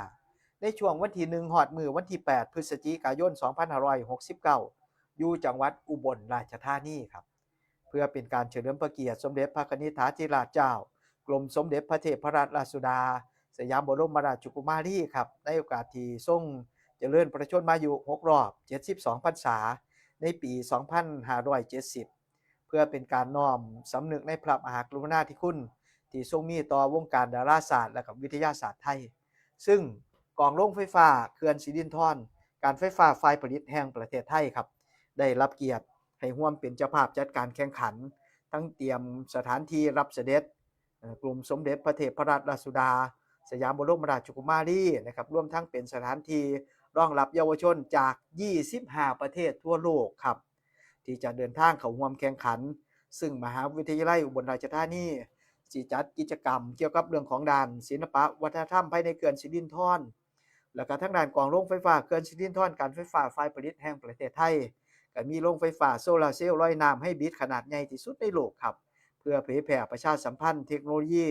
ในช่วงวันที่หนึ่งฮอดมื้อวันที่แปดพฤศจิกายนสองพันห้าร้อยหกสิบเก้า อยู่จังหวัดอุบลราชธานีครับ เพื่อเป็นการเฉลิมพระเกียรติสมเด็จพระกนิษฐาธิราชเจ้า กรมสมเด็จพระเทพรัตนราชสุดา สยามบรมราชกุมารีครับ ในโอกาสที่ทรงเจริญพระชนมายุครบเจ็ดสิบสองพรรษา ในปีสองพันห้าร้อยเจ็ดสิบ เพื่อเป็นการน้อมสำนึกในพระมหากรุณาธิคุณที่ทรงมีต่อวงการดาราศาสตร์และกับวิทยาศาสตร์ไทย ซึ่งกองโรงไฟฟ้าเขื่อนสิรินธร การไฟฟ้าฝ่ายผลิตแห่งประเทศไทยครับ ได้รับเกียรติให้ร่วมเป็นเจ้าภาพจัดการแข่งขัน ทั้งเตรียมสถานที่รับเสด็จ เอ่อ กรมสมเด็จพระเทพรัตนราชสุดา สยามบรมราชกุมารีนะครับ รวมทั้งเป็นสถานที่รองรับเยาวชนจากยี่สิบห้าประเทศทั่วโลกครับ ที่จะเดินทางเข้าร่วมแข่งขัน ซึ่งมหาวิทยาลัยอุบลราชธานีสิจัดกิจกรรมเกี่ยวกับเรื่องของด้านศิลปะวัฒนธรรมภายในเขื่อนสิรินธร แล้วก็ทางด้านกองโรงไฟฟ้าเขื่อนสิรินธร การไฟฟ้าฝ่ายผลิตแห่งประเทศไทย ก็มีโรงไฟฟ้าโซลาร์เซลล์ลอยน้ำไฮบริดขนาดใหญ่ที่สุดในโลกครับ เพื่อเผยแพร่ประชาสัมพันธ์เทคโนโลยี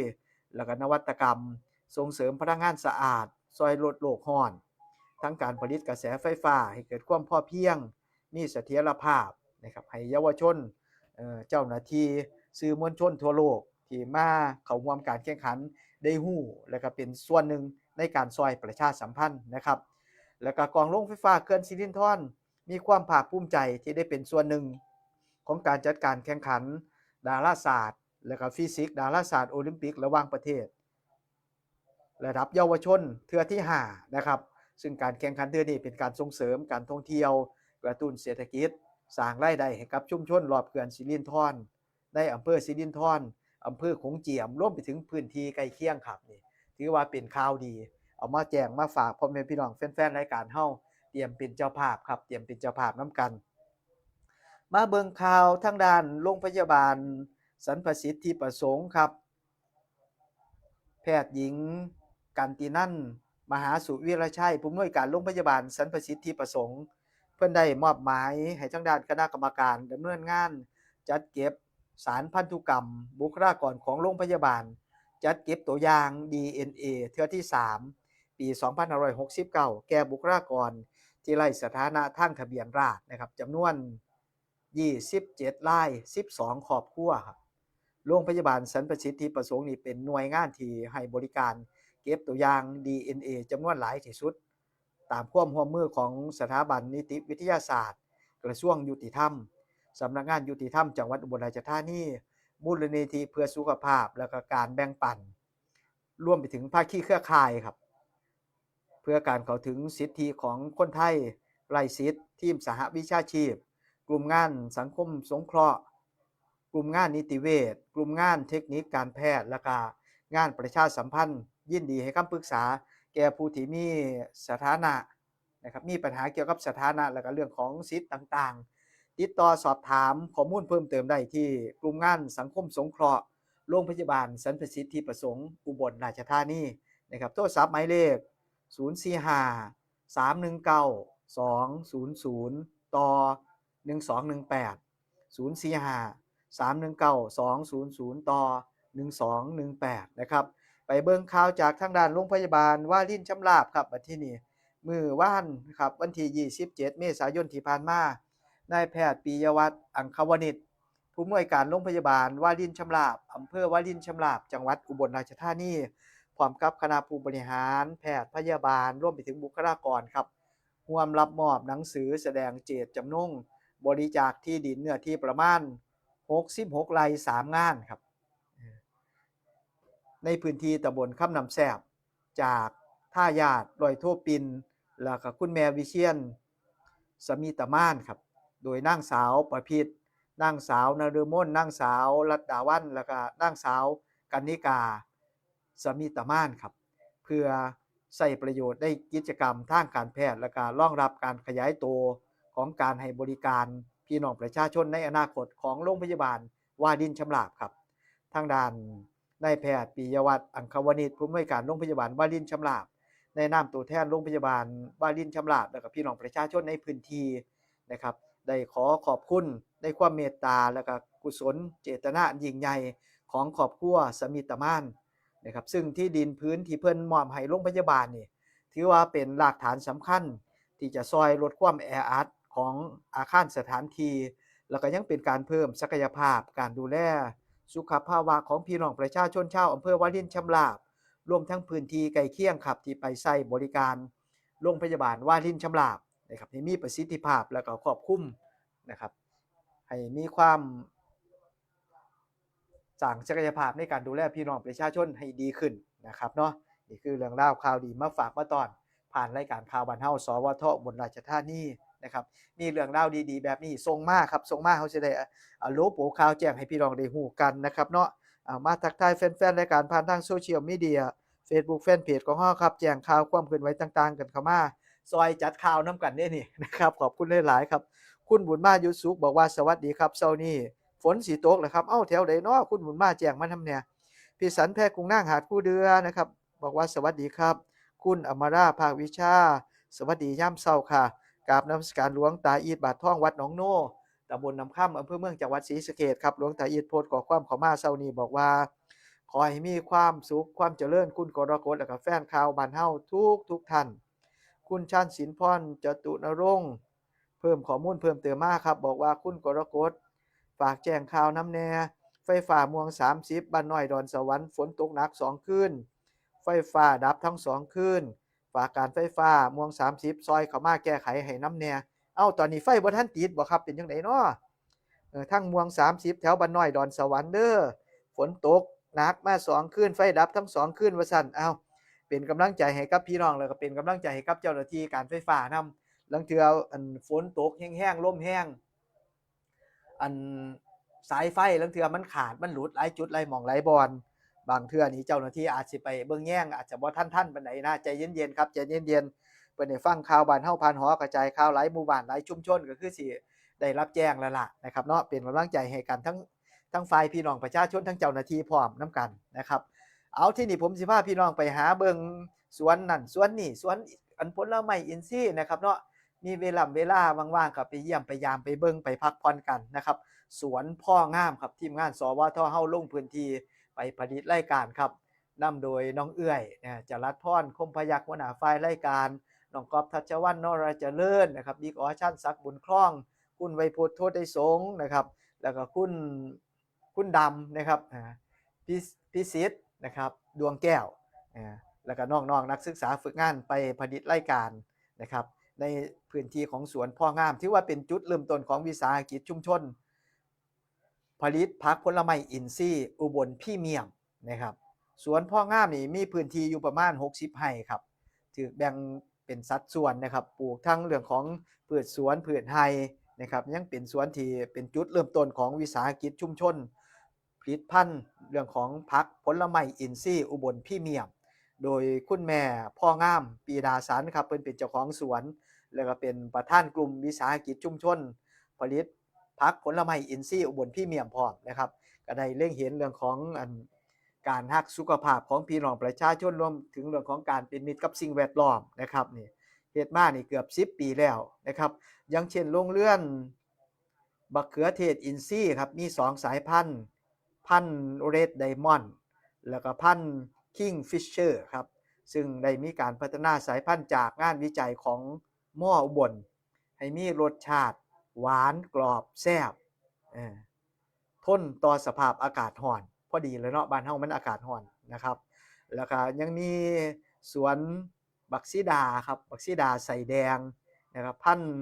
แล้วก็นวัตกรรม ส่งเสริมพลังงานสะอาด ซอยลดโลกร้อน ทั้งการผลิตกระแสไฟฟ้าให้เกิดความพอเพียง มีเสถียรภาพนะครับ ให้เยาวชน เอ่อ เจ้าหน้าที่ สื่อมวลชนทั่วโลกที่มาเข้าร่วมการแข่งขันได้ฮู้ และก็เป็นส่วนหนึ่งในการซอยประชาสัมพันธ์นะครับ แล้วก็กองโรงไฟฟ้าเขื่อนสิรินธร มีความภาคภูมิใจที่ได้เป็นส่วนหนึ่ง ของการจัดการแข่งขันดาราศาสตร์ และก็ฟิสิกส์ดาราศาสตร์โอลิมปิกระหว่างประเทศ ระดับเยาวชนเทื่อที่ห้านะครับ ซึ่งการแข่งขันเทื่อนี้เป็นการส่งเสริมการท่องเที่ยว กระตุ้นเศรษฐกิจ สร้างรายได้ให้กับชุมชนรอบเขื่อนสิรินธร ในอำเภอสิรินธร อำเภอโขงเจียม รวมไปถึงพื้นที่ใกล้เคียงครับ นี่ถือว่าเป็นข่าวดี เอามาแจ้งมาฝากพ่อแม่พี่น้องแฟนๆรายการเฮา เตรียมเป็นเจ้าภาพครับ เตรียมเป็นเจ้าภาพนำกัน มาเบิ่งข่าวทางด้านโรงพยาบาลสรรพสิทธิประสงค์ครับ แพทย์หญิงกันตินันท์ มหาสุวิรชัย ผู้อำนวยการโรงพยาบาลสรรพสิทธิประสงค์ เพิ่นได้มอบหมายให้ทางด้านคณะกรรมการดำเนินงานจัดเก็บสารพันธุกรรมบุคลากรของโรงพยาบาล จัดเก็บตัวอย่าง ดีเอ็นเอ เทื่อที่สาม ปีสองพันห้าร้อยหกสิบเก้า แก่บุคลากรที่ไร้สถานะทางทะเบียนราษฎร์นะครับ จำนวน ยี่สิบเจ็ดราย สิบสองครอบครัวครับ โรงพยาบาลสรรพสิทธิประสงค์นี่เป็นหน่วยงานที่ให้บริการเก็บตัวอย่าง ดีเอ็นเอ จำนวนหลายที่สุด ตามความร่วมมือของสถาบันนิติวิทยาศาสตร์ กระทรวงยุติธรรม สำนักงานยุติธรรมจังหวัดอุบลราชธานี มูลนิธิเพื่อสุขภาพ และก็การแบ่งปัน รวมไปถึงภาคีเครือข่ายครับ เพื่อการเข้าถึงสิทธิของคนไทยไร้สิทธิ์ ทีมสหวิชาชีพ กลุ่มงานสังคมสงเคราะห์ กลุ่มงานนิติเวช กลุ่มงานเทคนิคการแพทย์ และก็งานประชาสัมพันธ์ ยินดีให้คำปรึกษาแก่ผู้ที่มีสถานะนะครับ มีปัญหาเกี่ยวกับสถานะ และก็เรื่องของสิทธิ์ต่างๆ ติดต่อสอบถามข้อมูลเพิ่มเติมได้ที่กลุ่มงานสังคมสงเคราะห์ โรงพยาบาลสรรพสิทธิประสงค์ อุบลราชธานีนะครับ โทรศัพท์หมายเลข ศูนย์สี่ห้า สามหนึ่งเก้า สองศูนย์ศูนย์ ต่อ หนึ่งสองหนึ่งแปด ศูนย์สี่ห้า สามหนึ่งเก้า สองศูนย์ศูนย์ ต่อ หนึ่งสองหนึ่งแปด นะครับ ไปเบิ่งข่าวจากทางด้านโรงพยาบาลวารินชำราบครับ บัดทีนี้ มื้อวานครับ วันที่ยี่สิบเจ็ดเมษายนที่ผ่านมา นายแพทย์ปิยวัฒน์ อังควณิช ผู้อำนวยการโรงพยาบาลวารินชำราบ อำเภอวารินชำราบ จังหวัดอุบลราชธานี พร้อมกับคณะผู้บริหาร แพทย์พยาบาล รวมไปถึงบุคลากรครับ ร่วมรับมอบหนังสือแสดงเจตจำนงบริจาคที่ดินเนื้อที่ประมาณหกสิบหกไร่ สามงานครับ ในพื้นที่ตำบลคำน้ำแซบ จากทายาทร้อยโทปิน แล้วก็คุณแม่วิเชียร สมิตามานครับ โดยนางสาวประพิตร นางสาวนฤมล นางสาวรัตดาวัน แล้วก็นางสาวกนิกา สมิตามานครับ เพื่อใช้ประโยชน์ในกิจกรรมทางการแพทย์ และก็รองรับการขยายตัวของการให้บริการพี่น้องประชาชนในอนาคตของโรงพยาบาลวารินชำราบครับ ทางด้านนายแพทย์ปิยวัฒน์ อังควณิช ผู้อำนวยการโรงพยาบาลวารินชำราบ ในนามตัวแทนโรงพยาบาลวารินชำราบ และก็พี่น้องประชาชนในพื้นที่นะครับ ได้ขอขอบคุณในความเมตตา และก็กุศลเจตนาอันยิ่งใหญ่ของครอบครัวสมิตามานนะครับ ซึ่งที่ดินพื้นที่เพิ่นมอบให้โรงพยาบาลนี่ ถือว่าเป็นรากฐานสำคัญที่จะซอยลดความแออัดของอาคารสถานที่ แล้วก็ยังเป็นการเพิ่มศักยภาพการดูแลสุขภาวะของพี่น้องประชาชนชาวอำเภอวารินชำราบ รวมทั้งพื้นที่ใกล้เคียงครับ ที่ไปใช้บริการโรงพยาบาลวารินชำราบนะครับ ให้มีประสิทธิภาพ แล้วก็ครอบคลุมนะครับ ให้มีความ สร้างศักยภาพในการดูแลพี่น้องประชาชนให้ดีขึ้นนะครับเนาะ นี่คือเรื่องราวข่าวดีมาฝากมาต้อน ผ่านรายการข่าวบ้านเฮา สวท อุบลราชธานีนะครับ มีเรื่องราวดีๆแบบนี้ส่งมาครับ ส่งมา เฮาสิได้ อ่า โลโปข่าวแจ้งให้พี่น้องได้ฮู้กันนะครับเนาะ อ่า มาทักทายแฟนๆรายการผ่านทางโซเชียลมีเดีย Facebook Fanpage ของเฮาครับ แจ้งข่าวความเคลื่อนไหวต่างๆกันเข้ามา ซอยจัดข่าวนำกันเด้นี่นะครับ ขอบคุณหลายๆครับ คุณบุญมาอยู่สุขบอกว่า สวัสดีครับ เช้านี้ฝนสิตกเหรอครับ เอ้า แถวใดน้อ คุณบุญมาแจ้งมานำแหน่ พิสันแพรกุ้งนางหาดคูเดือนะครับ บอกว่า สวัสดีครับ คุณอมราภาควิชา สวัสดียามเช้าค่ะ กราบนมัสการหลวงตาอีทบาททอง วัดหนองโน ตำบลน้ำคำ อำเภอเมือง จังหวัดศรีสะเกษครับ หลวงตาอีทโพสต์ข้อความเข้ามาเช้านี้บอกว่า ขอให้มีความสุขความเจริญ คุณกรกฎ และก็แฟนข่าวบ้านเฮาทุกทุกท่าน คุณชาญศิลป์พร จตุนรงค์ เพิ่มข้อมูลเพิ่มเติมมาครับ บอกว่า คุณกรกฎ ฝากแจ้งข่าวนำแหน่ ไฟฟ้าม่วงสามสิบ บ้านน้อยดอนสวรรค์ ฝนตกหนักสองคืน ไฟฟ้าดับทั้งสองคืน ฝากการไฟฟ้าม่วงสามสิบ ซอยเข้ามาแก้ไขให้นำแหน่ เอ้า ตอนนี้ไฟบ่ทันติดบ่ครับ เป็นจั่งใดน้อ ออ ทางม่วงสามสิบ แถวบ้านน้อยดอนสวรรค์เด้อ ฝนตกหนักมาสองคืน ไฟดับทั้งสองคืนว่าซั่น เอ้า เป็นกำลังใจให้กับพี่น้อง แล้วก็เป็นกำลังใจให้กับเจ้าหน้าที่การไฟฟ้านำ ลางเทื่อ อัน ฝนตกแฮงๆ ลมแฮง อัน สายไฟลางเทื่อมันขาด มันหลุดหลายจุดหลายหม่องหลายบ่อน บางเทื่อนี่เจ้าหน้าที่อาจสิไปเบิ่งแยง อาจจะบ่ทันทันปานใดนะ ใจเย็นๆ ครับ ใจเย็นๆ เพิ่นได้ฟังข่าวบ้านเฮาผ่านหอกระจายข่าวหลายหมู่บ้านหลายชุมชน ก็คือสิได้รับแจ้งแล้วล่ะนะครับเนาะ เป็นกำลังใจให้กันทั้ง ทั้งฝ่ายพี่น้องประชาชน ทั้งเจ้าหน้าที่พร้อมนำกันนะครับ เอา ทีนี้ผมสิพาพี่น้องไปหาเบิ่งสวนนั่นสวนนี่ สวนอันผลไม้อินทรีย์นะครับเนาะ มีเวลา เวลาว่างๆ ก็ไปเยี่ยมไปยามไปเบิ่งไปพักผ่อนกันนะครับ สวนพ่องามครับ ทีมงาน สวท เฮาลงพื้นที่ไปผลิตรายการครับ นำโดยน้องเอื้อย นะ จรัสพร คมพยักษ์ หัวหน้าฝ่ายรายการ น้องก๊อฟ ทัชวัลย์ นรเจริญนะครับ บิ๊กออ ชันศักดิ์ บุญครอง คุณไวยพจน์ โทษได้สงนะครับ แล้วก็คุณ คุณดำนะครับ อ่า พิส- พิสิทธิ์นะครับ ดวงแก้ว อ่า แล้วก็น้องๆ นักศึกษาฝึกงานไปผลิตรายการนะครับ ในพื้นที่ของสวนพ่องาม ถือว่าเป็นจุดเริ่มต้นของวิสาหกิจชุมชน ผลิตผักผลไม้อินทรีย์อุบลพรีเมียมนะครับ สวนพ่องามนี่มีพื้นที่อยู่ประมาณหกสิบไร่ครับ ถือแบ่งเป็นสัดส่วนนะครับ ปลูกทั้งเรื่องของพืชสวน พืชไร่นะครับ ยังเป็นสวนที่เป็นจุดเริ่มต้นของวิสาหกิจชุมชน ผลิตภัณฑ์เรื่องของผักผลไม้อินทรีย์อุบลพรีเมียม โดยคุณแม่พ่องาม ปีดาสันครับ เพิ่นเป็นเจ้าของสวน แล้วก็เป็นประธานกลุ่มวิสาหกิจชุมชน ผลิตผักผลไม้อินทรีย์อุบลพรีเมียมพร้อมนะครับ ก็ได้เล็งเห็นเรื่องของอัน การฮักสุขภาพของพี่น้องประชาชน รวมถึงเรื่องของการเป็นมิตรกับสิ่งแวดล้อมนะครับ นี่เฮ็ดมานี่เกือบสิบปีแล้วนะครับ อย่างเช่นโรงเรือนบักเขือเทศอินทรีย์ครับ มีสองสายพันธุ์ พันธุ์ Red Diamond แล้วก็พันธุ์ Kingfisher ครับ ซึ่งได้มีการพัฒนาสายพันธุ์จากงานวิจัยของ ม.อุบล ให้มีรสชาติหวานกรอบแซ่บ เอ่อ ทนต่อสภาพอากาศร้อน พอดีเลยเนาะ บ้านเฮามันอากาศร้อนนะครับ แล้วก็ยังมีสวนบักสีดาครับ บักสีดาใส่แดงนะครับ พันธุ์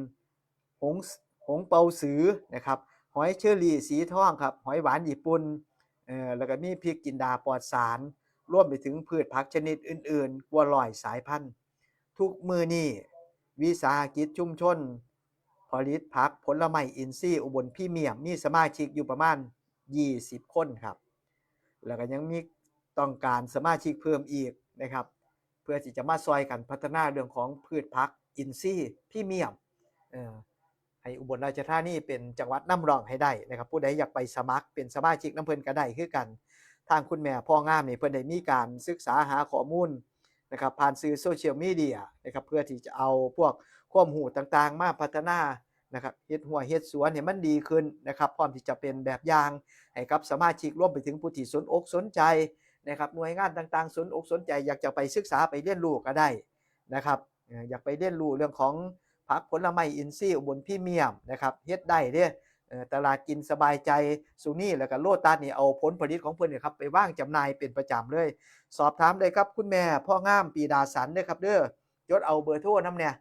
หงส์- หงส์เปาสือนะครับ หอยเชอรี่สีทองครับ หอยหวานญี่ปุ่น เอ่อ แล้วก็มีพริกจินดาปลอดสาร รวมไปถึงพืชผักชนิดอื่นๆ กว่าร้อยสายพันธุ์ ทุกมื้อนี้วิสาหกิจชุมชนผลิตผักผลไม้อินทรีย์อุบลพรีเมียม มีสมาชิกอยู่ประมาณยี่สิบคนครับ แล้วก็ยังมีต้องการสมาชิกเพิ่มอีกนะครับ เพื่อที่จะมาซอยกันพัฒนาเรื่องของพืชผักอินทรีย์พรีเมียม เอ่อ ให้อุบลราชธานีเป็นจังหวัดนำร่องให้ได้นะครับ ผู้ใดอยากไปสมัครเป็นสมาชิกนำเพิ่นก็ได้คือกัน ทางคุณแม่พ่องามนี่เพิ่นได้มีการศึกษาหาข้อมูลนะครับ ผ่านสื่อโซเชียลมีเดียนะครับ เพื่อที่จะเอาพวกความรู้ต่างๆ มาพัฒนานะครับ เฮ็ดรั้วเฮ็ดสวนให้มันดีขึ้นนะครับ พร้อมที่จะเป็นแบบอย่างให้กับสมาชิก รวมไปถึงผู้ที่สนอกสนใจนะครับ หน่วยงานต่างๆ สนอกสนใจ อยากจะไปศึกษาไปเรียนรู้ก็ได้นะครับ เอ่อ อยากไปเรียนรู้เรื่องของผักผลไม้อินทรีย์อุบลพรีเมียมนะครับ เฮ็ดได้เด้ เอ่อ ตลาดกินสบายใจ สุนี่ แล้วก็โลตัสนี่เอาผลผลิตของเพิ่นเนี่ยครับ ไปวางจำหน่ายเป็นประจำเลย สอบถามได้ครับคุณแม่พ่องาม ปีดาสันเด้อครับเด้อ จดเอาเบอร์โทรนำแหน่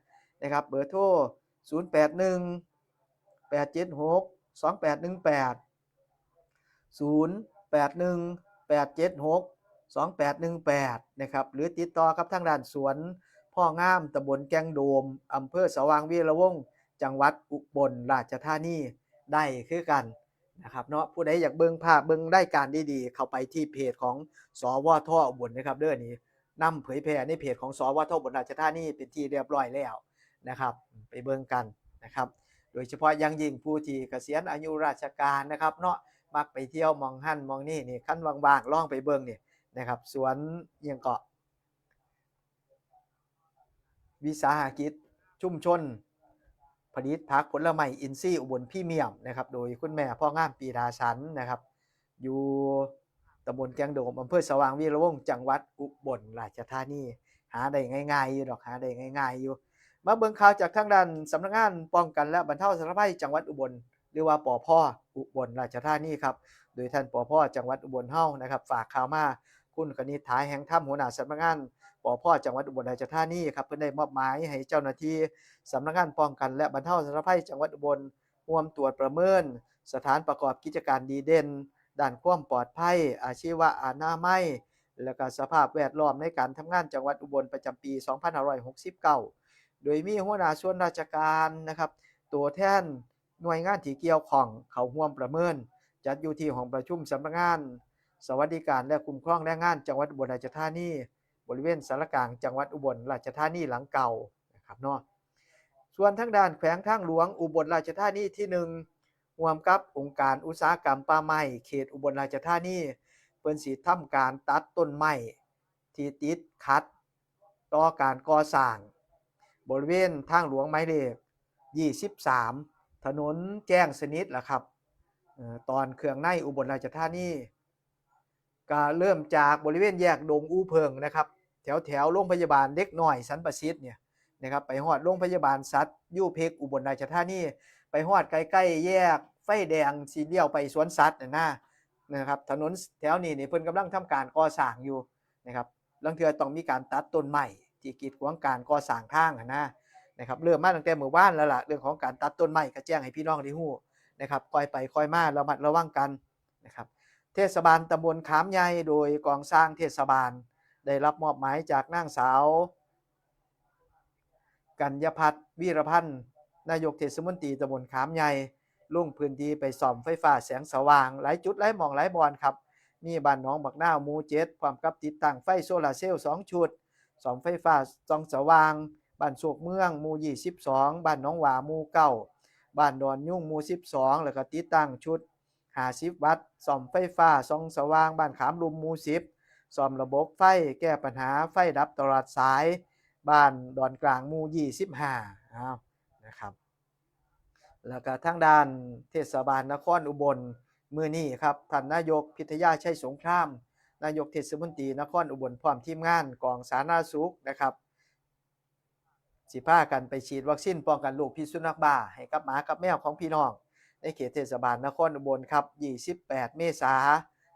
นะครับ เบอร์โทร ศูนย์แปดหนึ่ง แปดเจ็ดหก สองแปดหนึ่งแปด ศูนย์แปดหนึ่ง แปดเจ็ดหก สองแปดหนึ่งแปด นะครับ หรือติดต่อกับทางด้านสวนพ่องาม ตำบลแก่งโดม อำเภอสว่างวีระวงศ์ จังหวัดอุบลราชธานีได้คือกันนะครับเนาะ ผู้ใดอยากเบิ่งภาพเบิ่งรายการดีๆ เข้าไปที่เพจของ สวท อุบลนะครับเด้อ นี่นำเผยแพร่ในเพจของ สวท อุบลราชธานีเป็นที่เรียบร้อยแล้วนะครับ ไปเบิ่งกันนะครับ โดยเฉพาะอย่างยิ่งผู้ที่เกษียณอายุราชการนะครับเนาะ มักไปเที่ยวหม่องหั่นหม่องนี่นี่ คันว่างๆ ลองไปเบิ่งนี่นะครับ สวนอิหยังเกาะ วิสาหกิจชุมชน ผลิตผักผลไม้อินทรีย์อุบลพรีเมียมนะครับ โดยคุณแม่พ่องาม ปีดาสันนะครับ อยู่ตำบลแก่งโดม อำเภอสว่างวีระวงศ์ จังหวัดอุบลราชธานี หาได้ง่ายๆอยู่ดอก หาได้ง่ายๆอยู่ มาเบิ่งข่าวจากทางด้านสำนักงานป้องกันและบรรเทาสาธารณภัยจังหวัดอุบล หรือว่า ปภ อุบลราชธานีครับ โดยท่าน ปภ จังหวัดอุบลเฮานะครับ ฝากข่าวมา คุณคณิษฐา แห่งธรรม หัวหน้าสำนักงาน ปภ จังหวัดอุบลราชธานีครับ เพิ่นได้มอบหมายให้เจ้าหน้าที่สำนักงานป้องกันและบรรเทาสาธารณภัยจังหวัดอุบล ร่วมตรวจประเมิน สถานประกอบกิจการดีเด่น ด้านความปลอดภัย อาชีวะอนามัย และก็สภาพแวดล้อมในการทำงานจังหวัดอุบลประจำปี สองพันห้าร้อยหกสิบเก้า โดยมีหัวหน้าส่วนราชการนะครับ ตัวแทนหน่วยงานที่เกี่ยวข้องเข้าร่วมประเมิน จัดอยู่ที่ห้องประชุมสำนักงานสวัสดิการและคุ้มครองแรงงานจังหวัดอุบลราชธานี บริเวณศาลากลางจังหวัดอุบลราชธานีหลังเก่านะครับเนาะ ส่วนทางด้านแขวงทางหลวงอุบลราชธานีที่หนึ่ง ร่วมกับองค์การอุตสาหกรรมป่าไม้เขตอุบลราชธานี เพิ่นสิทำการตัดต้นไม้ที่ติดขัดต่อการก่อสร้าง บริเวณทางหลวงหมายเลข ยี่สิบสาม ถนนแจ้งสนิทล่ะครับ เอ่อ ตอนเครื่องในอุบลราชธานี ก็เริ่มจากบริเวณแยกดงอูเพิงนะครับ แถวแถวโรงพยาบาลเด็กน้อยสันประสิทธิ์เนี่ยนะครับ ไปฮอดโรงพยาบาลสัตว์ยูเพกอุบลราชธานี ไปฮอดใกล้ๆแยกไฟแดงสิเลี้ยวไปสวนสัตว์น่ะนะ นะครับ ถนนแถวนี้นี่เพิ่นกำลังทำการก่อสร้างอยู่นะครับ ลางเทื่อต้องมีการตัดต้นไม้ที่กีดขวางการก่อสร้างทางหั้นนะ นะครับ เริ่มมาตั้งแต่มื้อวานแล้วล่ะ เรื่องของการตัดต้นไม้ก็แจ้งให้พี่น้องได้ฮู้นะครับ ค่อยไปค่อยมา ระมัดระวังกันนะครับ เทศบาลตำบลขามใหญ่ โดยกองสร้างเทศบาล ได้รับมอบหมายจากนางสาว กัญญพัฒน์ วีรพันธ์ นายกเทศมนตรีตำบลขามใหญ่ ลงพื้นที่ไปซ่อมไฟฟ้าแสงสว่าง หลายจุดหลายหม่องหลายบ่อนครับ มีบ้านหนองบักนาวหมู่เจ็ด พร้อมกับติดตั้งไฟโซลาร์เซลล์สองชุด ซ่อมไฟฟ้าส่องสว่าง บ้านโชคเมืองหมู่ยี่สิบสอง บ้านหนองหว่าหมู่เก้า บ้านดอนยุงหมู่สิบสอง แล้วก็ติดตั้งชุด ห้าสิบวัตต์ ซ่อมไฟฟ้าส่องสว่างบ้านขามลุมหมู่สิบ ซ่อมระบบไฟ แก้ปัญหาไฟดับตลอดสาย บ้านดอนกลางหมู่ยี่สิบห้า อ้าว นะครับ แล้วก็ทางด้านเทศบาลนครอุบล มื้อนี้ครับ ท่านนายกพิทยาชัยสงคราม นายกเทศมนตรีนครอุบล พร้อมทีมงานกองสาธารณสุขนะครับ สิพากันไปฉีดวัคซีนป้องกันโรคพิษสุนัขบ้าให้กับหมากับแมวของพี่น้อง ในเขตเทศบาลนครอุบลครับ ยี่สิบแปดเมษา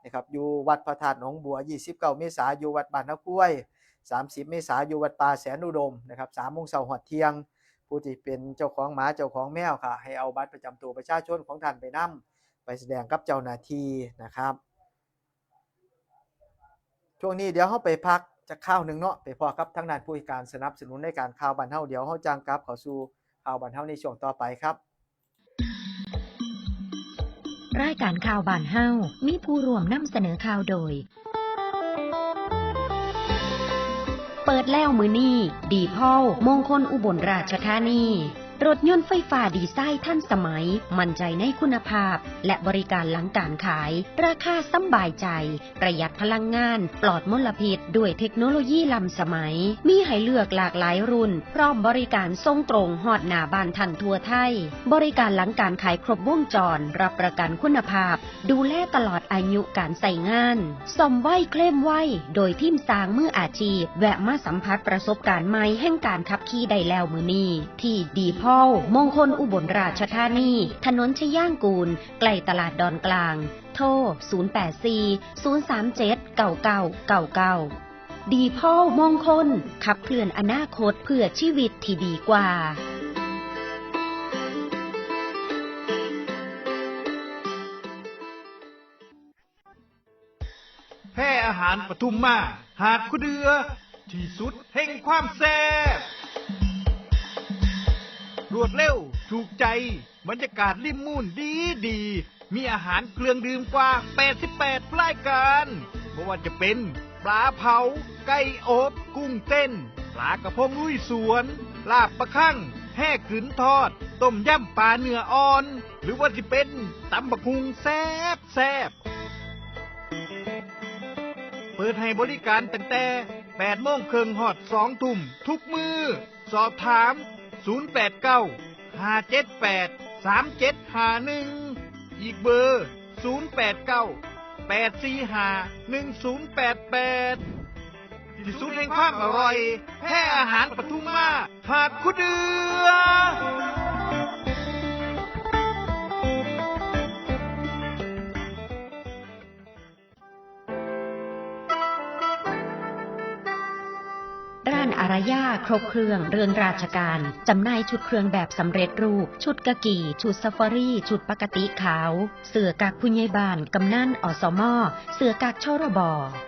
นะครับ อยู่วัดพระธาตุหนองบัว ยี่สิบเก้าเมษา อยู่วัดบ้านนากล้วย สามสิบเมษา อยู่วัดป่าแสนอุดมนะครับ สามโมงเช้าฮอดเที่ยง ผู้ที่เป็นเจ้าของหมาเจ้าของแมวก็ให้เอาบัตรประจำตัวประชาชนของท่านไปนำ ไปแสดงกับเจ้าหน้าที่นะครับ ช่วงนี้เดี๋ยวเราไปพักจักคราวหนึ่งเนาะ ไปพ้อกับทางด้านผู้ให้การสนับสนุนในการข่าวบ้านเฮา เดี๋ยวเราจั่งกลับเข้าสู่ข่าวบ้านเฮาในช่วงต่อไปครับ รายการข่าวบ้านเฮามีผู้ร่วมนำเสนอข่าวโดย เปิดแล้วมื้อนี้ ดีพอลมงคลอุบลราชธานี รถยนต์ไฟฟ้าดีไซน์ทันสมัย มั่นใจในคุณภาพ และบริการหลังการขาย ราคาสำบายใจ ประหยัดพลังงาน ปลอดมลพิษ ด้วยเทคโนโลยีล้ำสมัย มีให้เลือกหลากหลายรุ่น พร้อมบริการส่งตรงฮอดหน้าบ้านท่านทั่วไทย บริการหลังการขายครบวงจร รับประกันคุณภาพ ดูแลตลอดอายุการใช้งาน ซ่อมไวเคลมไว โดยทีมช่างมืออาชีพ แวะมาสัมผัสประสบการณ์ใหม่แห่งการขับขี่ได้แล้วมื้อนี้ ที่ดีพอลมงคลอุบลราชธานี ถนนชยางกูล ใกล้ตลาดดอนกลาง โทร ศูนย์แปดสี่ ศูนย์สามเจ็ด เก้าเก้าเก้าเก้า ดีพอลมงคล ขับเคลื่อนอนาคตเพื่อชีวิตที่ดีกว่า แพร่อาหารปทุมมา หาดคูเดือ ที่สุดแห่งความแซ่บ รวดเร็ว ถูกใจ บรรยากาศริมมูนดีดี มีอาหารเครื่องดื่มกว่า แปดสิบแปด รายการ บ่ว่าจะเป็น ปลาเผา ไก่อบ กุ้งเต้น ปลากระพงลุยสวน ลาบปลาคั่ง แฮ่กึ๋นทอด ต้มยำปลาเนื้ออ่อน หรือว่าสิเป็น ตำบักหุ่งแซ่บแซ่บ เปิดให้บริการตั้งแต่ แปดโมงครึ่งฮอด สองทุ่ม ทุกมื้อ สอบถาม ศูนย์แปดเก้า ห้าเจ็ดแปด สามเจ็ดห้าหนึ่ง อีกเบอร์ ศูนย์แปดเก้า แปดสี่ห้า หนึ่งศูนย์แปดแปด ที่สุดแห่งความอร่อย แพร่อาหารปทุมมา หาดคูเดือ ร้าน อารยาครบเครื่องเรื่องราชการ จำหน่ายชุดเครื่องแบบสำเร็จรูป ชุดกากี ชุดซาฟารี ชุดปกติขาว เสื้อกั๊กผู้ใหญ่บ้าน กำนัน อสม เสื้อกั๊ก ชรบ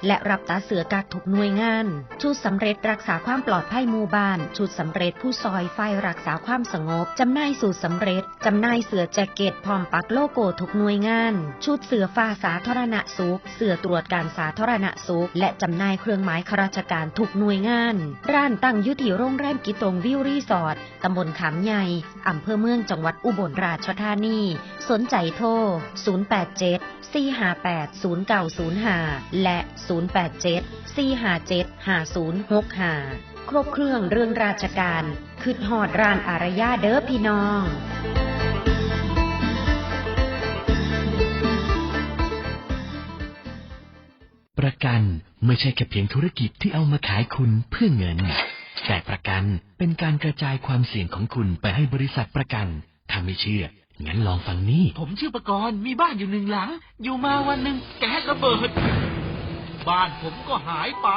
และรับตัดเสื้อกั๊กทุกหน่วยงาน ชุดสำเร็จรักษาความปลอดภัยหมู่บ้าน ชุดสำเร็จผู้ซอยฝ่ายรักษาความสงบ จำหน่ายสูตรสำเร็จ จำหน่ายเสื้อแจ็คเก็ตพร้อมปักโลโก้ทุกหน่วยงาน ชุดเสื้อฟ้าสาธารณสุข เสื้อตรวจการสาธารณสุข และจำหน่ายเครื่องหมายข้าราชการทุกหน่วยงาน ร้านตั้งอยู่ที่โรงแรมกิตงวิวรีสอร์ท ตำบลขามใหญ่ อำเภอเมือง จังหวัดอุบลราชธานี สนใจโทร ศูนย์แปดเจ็ด สี่ห้าแปด ศูนย์เก้าศูนย์ห้า และ ศูนย์แปดเจ็ด สี่ห้าเจ็ด ห้าศูนย์หกห้า ครบเครื่องเรื่องราชการ คิดฮอดร้านอารยาเด้อพี่น้อง ประกันไม่ใช่แค่เพียงธุรกิจที่เอามาขายคุณเพื่อเงิน แต่ประกันเป็นการกระจายความเสี่ยงของคุณไปให้บริษัทประกัน ถ้าไม่เชื่อ งั้นลองฟังนี่ ผมชื่อประกรณ์ มีบ้านอยู่หนึ่งหลัง อยู่มาวันหนึ่งแก๊สระเบิด บ้านผมก็หายไป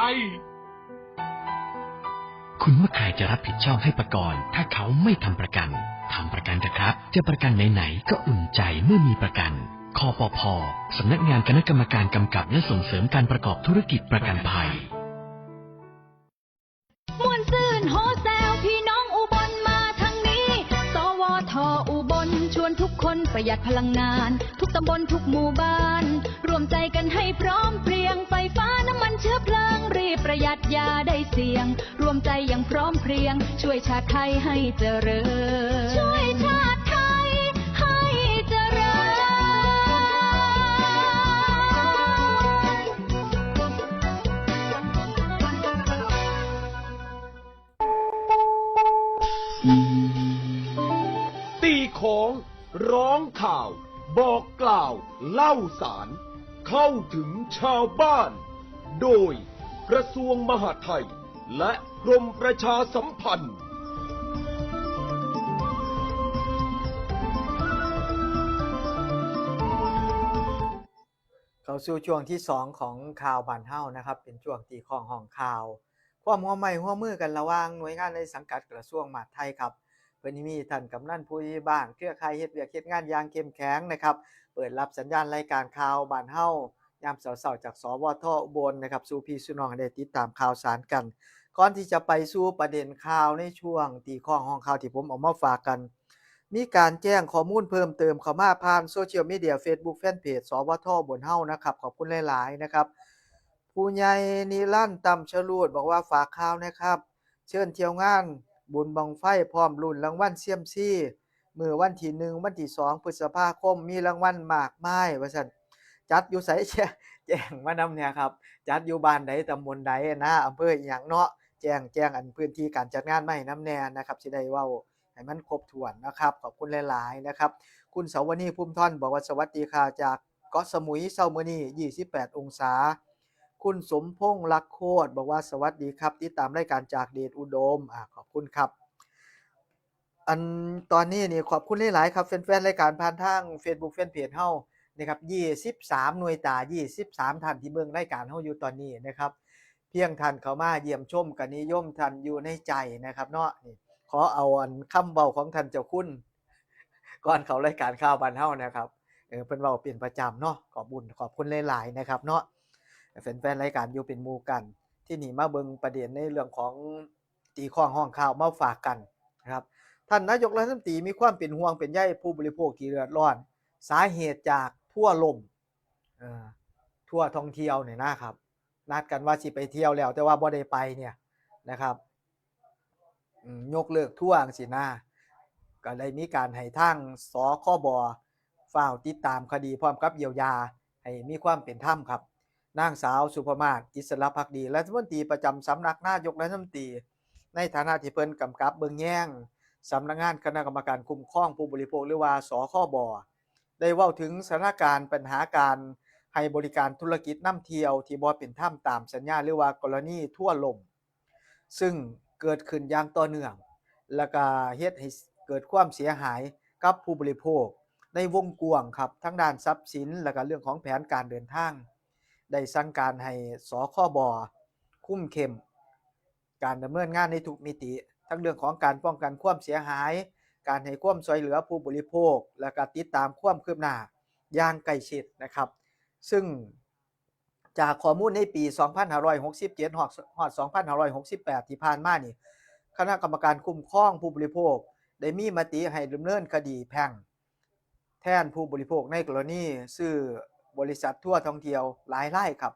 คุณว่าใครจะรับผิดชอบให้ประกรณ์ ถ้าเขาไม่ทำประกัน ทำประกันเถอะครับ จะประกันไหนๆ ก็อุ่นใจเมื่อมีประกัน คปภ สำนักงานคณะกรรมการกำกับและส่งเสริมการประกอบธุรกิจประกันภัย ม่วนซื่นโฮแซวพี่น้องอุบลมาทางนี้ สวท อุบลชวนทุกคนประหยัดพลังงาน ทุกตำบลทุกหมู่บ้าน รวมใจกันให้พร้อมเพรียง ไฟฟ้าน้ำมันเชื้อเพลิง รีบประหยัดอย่าได้เสี่ยง รวมใจอย่างพร้อมเพรียง ช่วยชาติไทยให้เจริญ ช่วยชาติไทยให้เจริญ ตีของ ร้องข่าว บอกกล่าว เล่าสาร เข้าถึงชาวบ้าน โดยกระทรวงมหาดไทย และกรมประชาสัมพันธ์ เข้าสู่ช่วงที่สองของข่าวบ้านเฮานะครับ เป็นช่วงตีของห้องข่าว ความร่วมไม้ร่วมมือกันระหว่างหน่วยงานในสังกัดกระทรวงมหาดไทยครับ เพิ่นมีท่านกำนันผู้ใหญ่บ้านเครือข่ายเฮ็ดเวียกเฮ็ดงานอย่างเข้มแข็งนะครับ เปิดรับสัญญาณรายการข่าวบ้านเฮายามเช้าๆจาก สวท อุบลนะครับ สู่พี่สู่น้องให้ได้ติดตามข่าวสารกัน ก่อนที่จะไปสู่ประเด็นข่าวในช่วงตีของห้องข่าวที่ผมเอามาฝากกัน มีการแจ้งข้อมูลเพิ่มเติมเข้ามาผ่านโซเชียลมีเดีย Facebook Fanpage สวท อุบลเฮานะครับ ขอบคุณหลายๆนะครับ ผู้ใหญ่นิรันดร์ ต่ำชะลูด บอกว่าฝากข่าวนะครับ เชิญเที่ยวงานบุญบั้งไฟพร้อมลุ้นรางวัลเซียมซี มื้อวันที่หนึ่ง วันที่สอง พฤษภาคม มีรางวัลมากมาย ว่าซั่น จัดอยู่ไส แจ้งมานำแหน่ครับ จัดอยู่บ้านใด ตำบลใดนะ อำเภออิหยังเนาะ แจ้ง แจ้งอันพื้นที่การจัดงานมาให้นำแหน่นะครับ สิได้เว้าให้มันครบถ้วนนะครับ ขอบคุณหลายๆนะครับ คุณเสาวนี ภูมิธร บอกว่าสวัสดีค่ะ จากเกาะสมุย เช้ามื้อนี้ ยี่สิบแปดองศา คุณสมพงษ์ ลักโคตร บอกว่าสวัสดีครับ ติดตามรายการจากเดชอุดม อ่า ขอบคุณครับ อันตอนนี้นี่ขอบคุณหลายๆครับ แฟนๆรายการผ่านทาง Facebook Fanpage เฮานะครับ ยี่สิบสามหน่วยตา ยี่สิบสามท่านที่เบิ่งรายการเฮาอยู่ตอนนี้นะครับ เพียงท่านเข้ามาเยี่ยมชมก็นิยมท่านอยู่ในใจนะครับเนาะ นี่ขอเอาอันคำเว้าของท่านเจ้าคุณ ก่อนเข้ารายการข่าวบ้านเฮานะครับ เออ เพิ่นเว้าเป็นประจำเนาะ ขอบบุญขอบคุณหลายๆนะครับเนาะ แฟนๆรายการอยู่เป็นหมู่กัน ที่นี่มาเบิ่งประเด็นในเรื่องของตีของห้องข่าวมาฝากกันนะครับ ท่านนายกรัฐมนตรีมีความเป็นห่วงเป็นใยผู้บริโภคที่เดือดร้อน สาเหตุจากทัวร์ล่ม เอ่อ ทัวร์ท่องเที่ยวเนี่ยนะครับ นัดกันว่าสิไปเที่ยวแล้ว แต่ว่าบ่ได้ไปเนี่ยนะครับ อืม ยกเลิกทัวร์จั่งซี้นะ ก็ได้มีการให้ทาง สคบ ฟ้าวติดตามคดีพร้อมกับเยียวยาให้มีความเป็นธรรมครับ นางสาวสุภมาศ อิสระภักดี รัฐมนตรีประจำสำนักนายกรัฐมนตรี ในฐานะที่เพิ่นกำกับเบิ่งแยงสำนักงานคณะกรรมการคุ้มครองผู้บริโภค หรือว่า สคบ ได้เว้าถึงสถานการณ์ปัญหาการให้บริการธุรกิจนำเที่ยวที่บ่เป็นธรรมตามสัญญา หรือว่ากรณีทัวร์ล่ม ซึ่งเกิดขึ้นอย่างต่อเนื่อง แล้วก็เฮ็ดให้เกิดความเสียหายกับผู้บริโภคในวงกว้างครับ ทั้งด้านทรัพย์สิน แล้วก็เรื่องของแผนการเดินทาง ได้สั่งการให้ สคบ คุมเข้ม การดำเนินงานในทุกมิติ ทั้งเรื่องของการป้องกันความเสียหาย การให้ความช่วยเหลือผู้บริโภค และก็ติดตามความคืบหน้าอย่างใกล้ชิดนะครับ ซึ่งจากข้อมูลในปี สองพันห้าร้อยหกสิบเจ็ด ฮอด ฮอด สองพันห้าร้อยหกสิบแปด ที่ผ่านมานี่ คณะกรรมการคุ้มครองผู้บริโภค ได้มีมติให้ดำเนินคดีแพ่ง แทนผู้บริโภคในกรณีซื้อบริษัททัวร์ท่องเที่ยวหลายรายครับ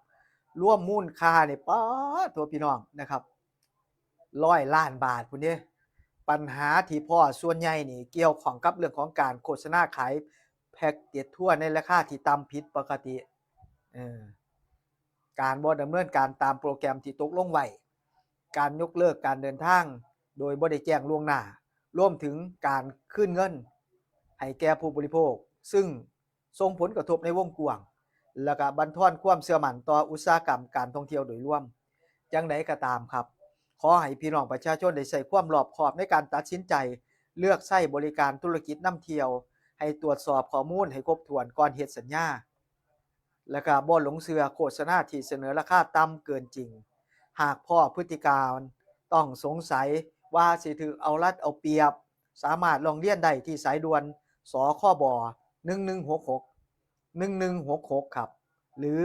รวมมูลค่าเนี่ย ป๊าด ทั่วพี่น้องนะครับ ร้อยล้านบาทพุ้นเด้ ปัญหาที่พ้อส่วนใหญ่นี่เกี่ยวข้องกับเรื่องของการโฆษณาขายแพ็กเกจทัวร์ในราคาที่ต่ำผิดปกติ เออ การบ่ดำเนินการตามโปรแกรมที่ตกลงไว้ การยกเลิกการเดินทางโดยบ่ได้แจ้งล่วงหน้า รวมถึงการคืนเงินให้แก่ผู้บริโภค ซึ่งส่งผลกระทบในวงกว้าง และก็บั่นทอนความเชื่อมั่นต่ออุตสาหกรรมการท่องเที่ยวโดยรวม จั่งใดก็ตามครับ ขอให้พี่น้องประชาชนได้ใช้ความรอบคอบในการตัดสินใจเลือกใช้บริการธุรกิจนำเที่ยว ให้ตรวจสอบข้อมูลให้ครบถ้วนก่อนเฮ็ดสัญญา และก็บ่หลงเชื่อโฆษณาที่เสนอราคาต่ำเกินจริง หากพ้อพฤติการต้องสงสัยว่าสิถืกเอารัดเอาเปรียบ สามารถร้องเรียนได้ที่สายด่วน สคบ หนึ่งหนึ่งหกหก หนึ่งหนึ่งหกหก ครับ หรือ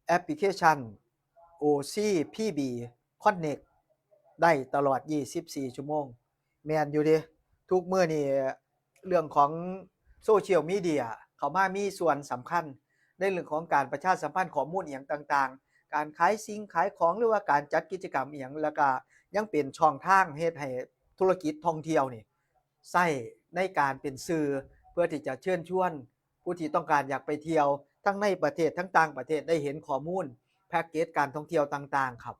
แอปพลิเคชัน โอ ซี พี บี Connect ได้ตลอด ยี่สิบสี่ ชั่วโมง แม่นอยู่เด้ ทุกมื้อนี่เรื่องของโซเชียลมีเดียเข้ามามีส่วนสำคัญ ในเรื่องของการประชาสัมพันธ์ข้อมูลอีหยังต่างๆ การขายสิ่งขายของหรือว่าการจัดกิจกรรมอีหยัง แล้วก็ยังเป็นช่องทางเฮ็ดให้ธุรกิจท่องเที่ยวนี่ใช้ในการเป็นสื่อ เพื่อที่จะเชิญชวนผู้ที่ต้องการอยากไปเที่ยวทั้งในประเทศทั้งต่างประเทศได้เห็นข้อมูลแพ็กเกจการท่องเที่ยวต่างๆ ครับ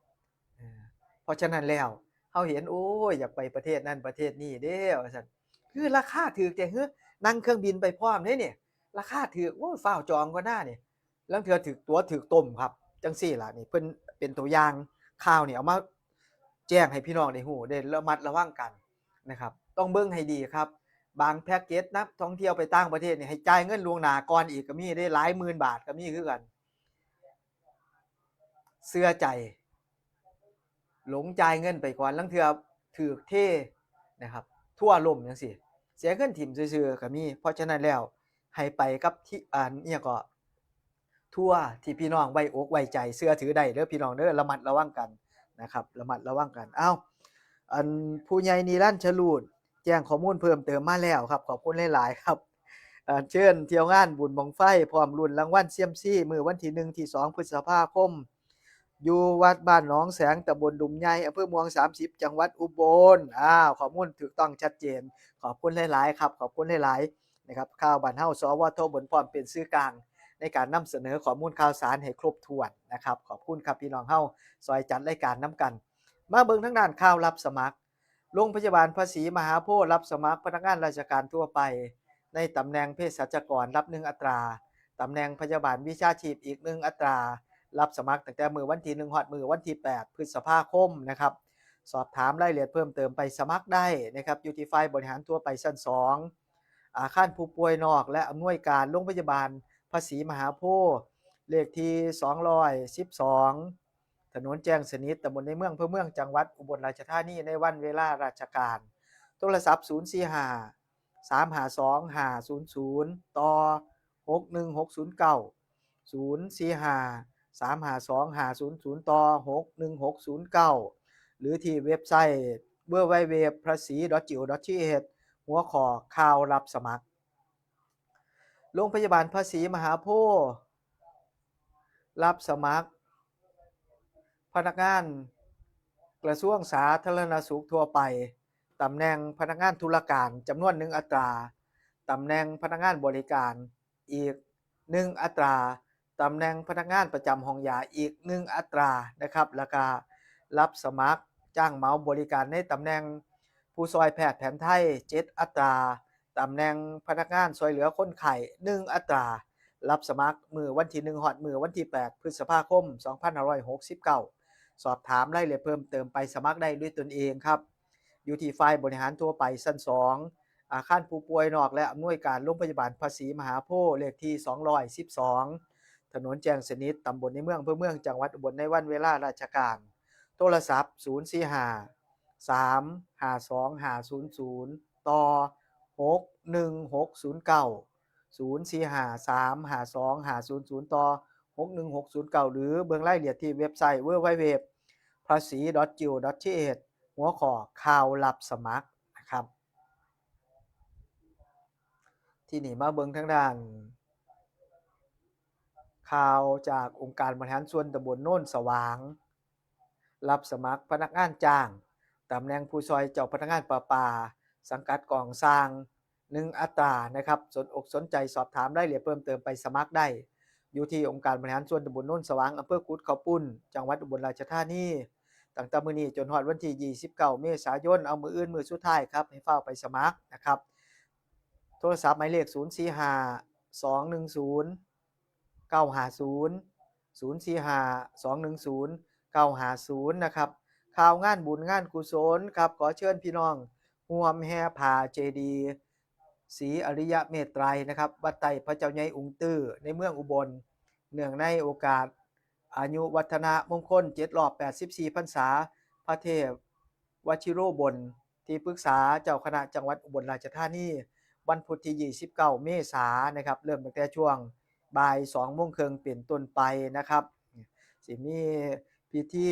เออ เพราะฉะนั้นแล้วเฮาเห็น โอ้ย อยากไปประเทศนั้นประเทศนี้เด้ว่าซั่น คือราคาถูกแต่ คือนั่งเครื่องบินไปพร้อมเด้เนี่ย ราคาถูก โอ้ย ฟ้าวจองก่อนหน้านี่ ลางเทื่อถูกตั๋วถูกต้มครับ จั่งซี้ล่ะ นี่เพิ่นเป็นตัวอย่างข่าวนี่เอามาแจ้งให้พี่น้องได้ฮู้ ได้ระมัดระวังกันนะครับ ต้องเบิ่งให้ดีครับ บางแพ็กเกจนักท่องเที่ยวไปต่างประเทศนี่ให้จ่ายเงินล่วงหน้าก่อนอีกก็มีเด้ หลายหมื่นบาทก็มีคือกัน เชื่อใจ หลงจ่ายเงินไปก่อน ลางเทื่อถูกเทนะครับ ทัวร์ล่มจั่งซี้ เสียเงินถิ่มซื่อๆก็มี เพราะฉะนั้นแล้วให้ไปกับที่ อัน อิหยังก็ ทัวร์ที่พี่น้องไว้อกไว้ใจ เชื่อถือได้เด้อพี่น้องเด้อ ระมัดระวังกันนะครับ ระมัดระวังกัน เอ้า อันผู้ใหญ่นิรันดร์ชลูดแจ้งข้อมูลเพิ่มเติมมาแล้วครับ ขอบคุณหลายๆครับ เอ่อ เชิญเที่ยวงานบุญบั้งไฟ พร้อมลุ้นรางวัลเซียมซี มื้อวันที่หนึ่ง ที่สอง พฤษภาคม อยู่วัดบ้านหนองแสง ตำบลดุมใหญ่ อำเภอม่วงสามสิบ จังหวัดอุบล อ้าว ข้อมูลถูกต้องชัดเจน ขอบคุณหลายๆครับ ขอบคุณหลายๆนะครับ ข่าวบ้านเฮา สวท อุบล พร้อมเป็นสื่อกลางในการนำเสนอข้อมูลข่าวสารให้ครบถ้วนนะครับ ขอบคุณครับพี่น้องเฮา ซอยจัดรายการนำกัน มาเบิ่งทางด้านข่าวรับสมัคร โรงพยาบาลภาษีมหาโพธิ์รับสมัครพนักงานราชการทั่วไป ในตำแหน่งเภสัชกรรับหนึ่งอัตรา ตำแหน่งพยาบาลวิชาชีพอีกหนึ่งอัตรา รับสมัครตั้งแต่มื้อวันที่หนึ่ง ฮอดมื้อวันที่แปด พฤษภาคมนะครับ สอบถามรายละเอียดเพิ่มเติมไปสมัครได้นะครับ อยู่ที่ฝ่ายบริหารทั่วไปชั้นสอง อาคารผู้ป่วยนอกและอำนวยการโรงพยาบาลภาษีมหาโพธิ์ เลขที่สองร้อยสิบสอง ถนนแจ้งสนิท ตำบลในเมือง อำเภอเมือง จังหวัดอุบลราชธานี ในวันเวลาราชการ โทรศัพท์ ศูนย์สี่ห้า สามห้าสอง ห้าศูนย์ศูนย์ ต่อ หกหนึ่งหกศูนย์เก้า ศูนย์สี่ห้า สามห้าสอง ห้าศูนย์ศูนย์ ต่อ หกหนึ่งหกศูนย์เก้า หรือที่เว็บไซต์ ดับเบิลยู ดับเบิลยู ดับเบิลยู ดอท ภาษี ดอท จี โอ ดอท ที เอช หัวข้อข่าวรับสมัคร โรงพยาบาลภาษีมหาโพธิ์ รับสมัคร พนักงานกระทรวงสาธารณสุขทั่วไป ตำแหน่งพนักงานธุรการจำนวนหนึ่งอัตรา ตำแหน่งพนักงานบริการอีกหนึ่งอัตรา ตำแหน่งพนักงานประจำห้องยาอีกหนึ่งอัตรานะครับ แล้วก็รับสมัครจ้างเหมาบริการในตำแหน่งผู้ซอยแพทย์แผนไทยเจ็ดอัตรา ตำแหน่งพนักงานซอยเหลือคนไข้หนึ่งอัตรา รับสมัครมื้อวันที่หนึ่ง ฮอดมื้อวันที่แปด พฤษภาคม สองพันห้าร้อยหกสิบเก้า สอบถามรายละเอียดเพิ่มเติมไปสมัครได้ด้วยตนเองครับ อยู่ที่ฝ่ายบริหารทั่วไปชั้นสอง อาคารผู้ป่วยนอกและอำนวยการโรงพยาบาลภาษีมหาโพธิ์ เลขที่สองร้อยสิบสอง ถนนแจ้งสนิท ตำบลในเมือง อำเภอเมือง จังหวัดอุบล ในวันเวลาราชการ โทรศัพท์ ศูนย์สี่ห้า สามห้าสองห้าศูนย์ศูนย์ ต่อ หกหนึ่งหกศูนย์เก้า ศูนย์สี่ห้า สามห้าสองห้าศูนย์ศูนย์ ต่อ หกหนึ่งหกศูนย์เก้า หรือเบิ่งรายละเอียดที่เว็บไซต์ ดับเบิลยู ดับเบิลยู ดับเบิลยู ดอท จี โอ ดอท ที เอช หัวข้อข่าวรับสมัครนะครับ ที่นี่มาเบิ่งทางด้าน ข่าวจากองค์การบริหารส่วนตำบลโนนสว่าง รับสมัครพนักงานจ้าง ตำแหน่งผู้ซอยเจ้าพนักงานประปา สังกัดกองสร้าง หนึ่งอัตรานะครับ สนอกสนใจสอบถามรายละเอียดเพิ่มเติมไปสมัครได้ อยู่ที่องค์การบริหารส่วนตำบลโนนสว่าง อำเภอกุดข้าวปุ้น จังหวัดอุบลราชธานี ตั้งแต่มื้อนี้จนฮอดวันที่ ยี่สิบเก้า เมษายน เอามื้ออื่นมื้อสุดท้ายครับ ให้ฟ้าวไปสมัครนะครับ โทรศัพท์หมายเลข ศูนย์สี่ห้า สองหนึ่งศูนย์ เก้าห้าศูนย์ ศูนย์สี่ห้า สองหนึ่งศูนย์ เก้าห้าศูนย์ นะครับ ข่าวงานบุญงานกุศลครับ ขอเชิญพี่น้องร่วมแห่ผ้าเจดีย์ศรีอริยเมตไตรนะครับ วัดไตรพระเจ้าใหญ่องค์ตื้อ ในเมืองอุบล เนื่องในโอกาสอายุวัฒนมงคล เจ็ดรอบ แปดสิบสี่พรรษา พระเทพวชิโรบล ที่ปรึกษาเจ้าคณะจังหวัดอุบลราชธานี วันพุธที่ ยี่สิบเก้า เมษายนนะครับ เริ่มตั้งแต่ช่วงบ่ายสองโมงครึ่งเป็นต้นไปนะครับ สิมีพิธี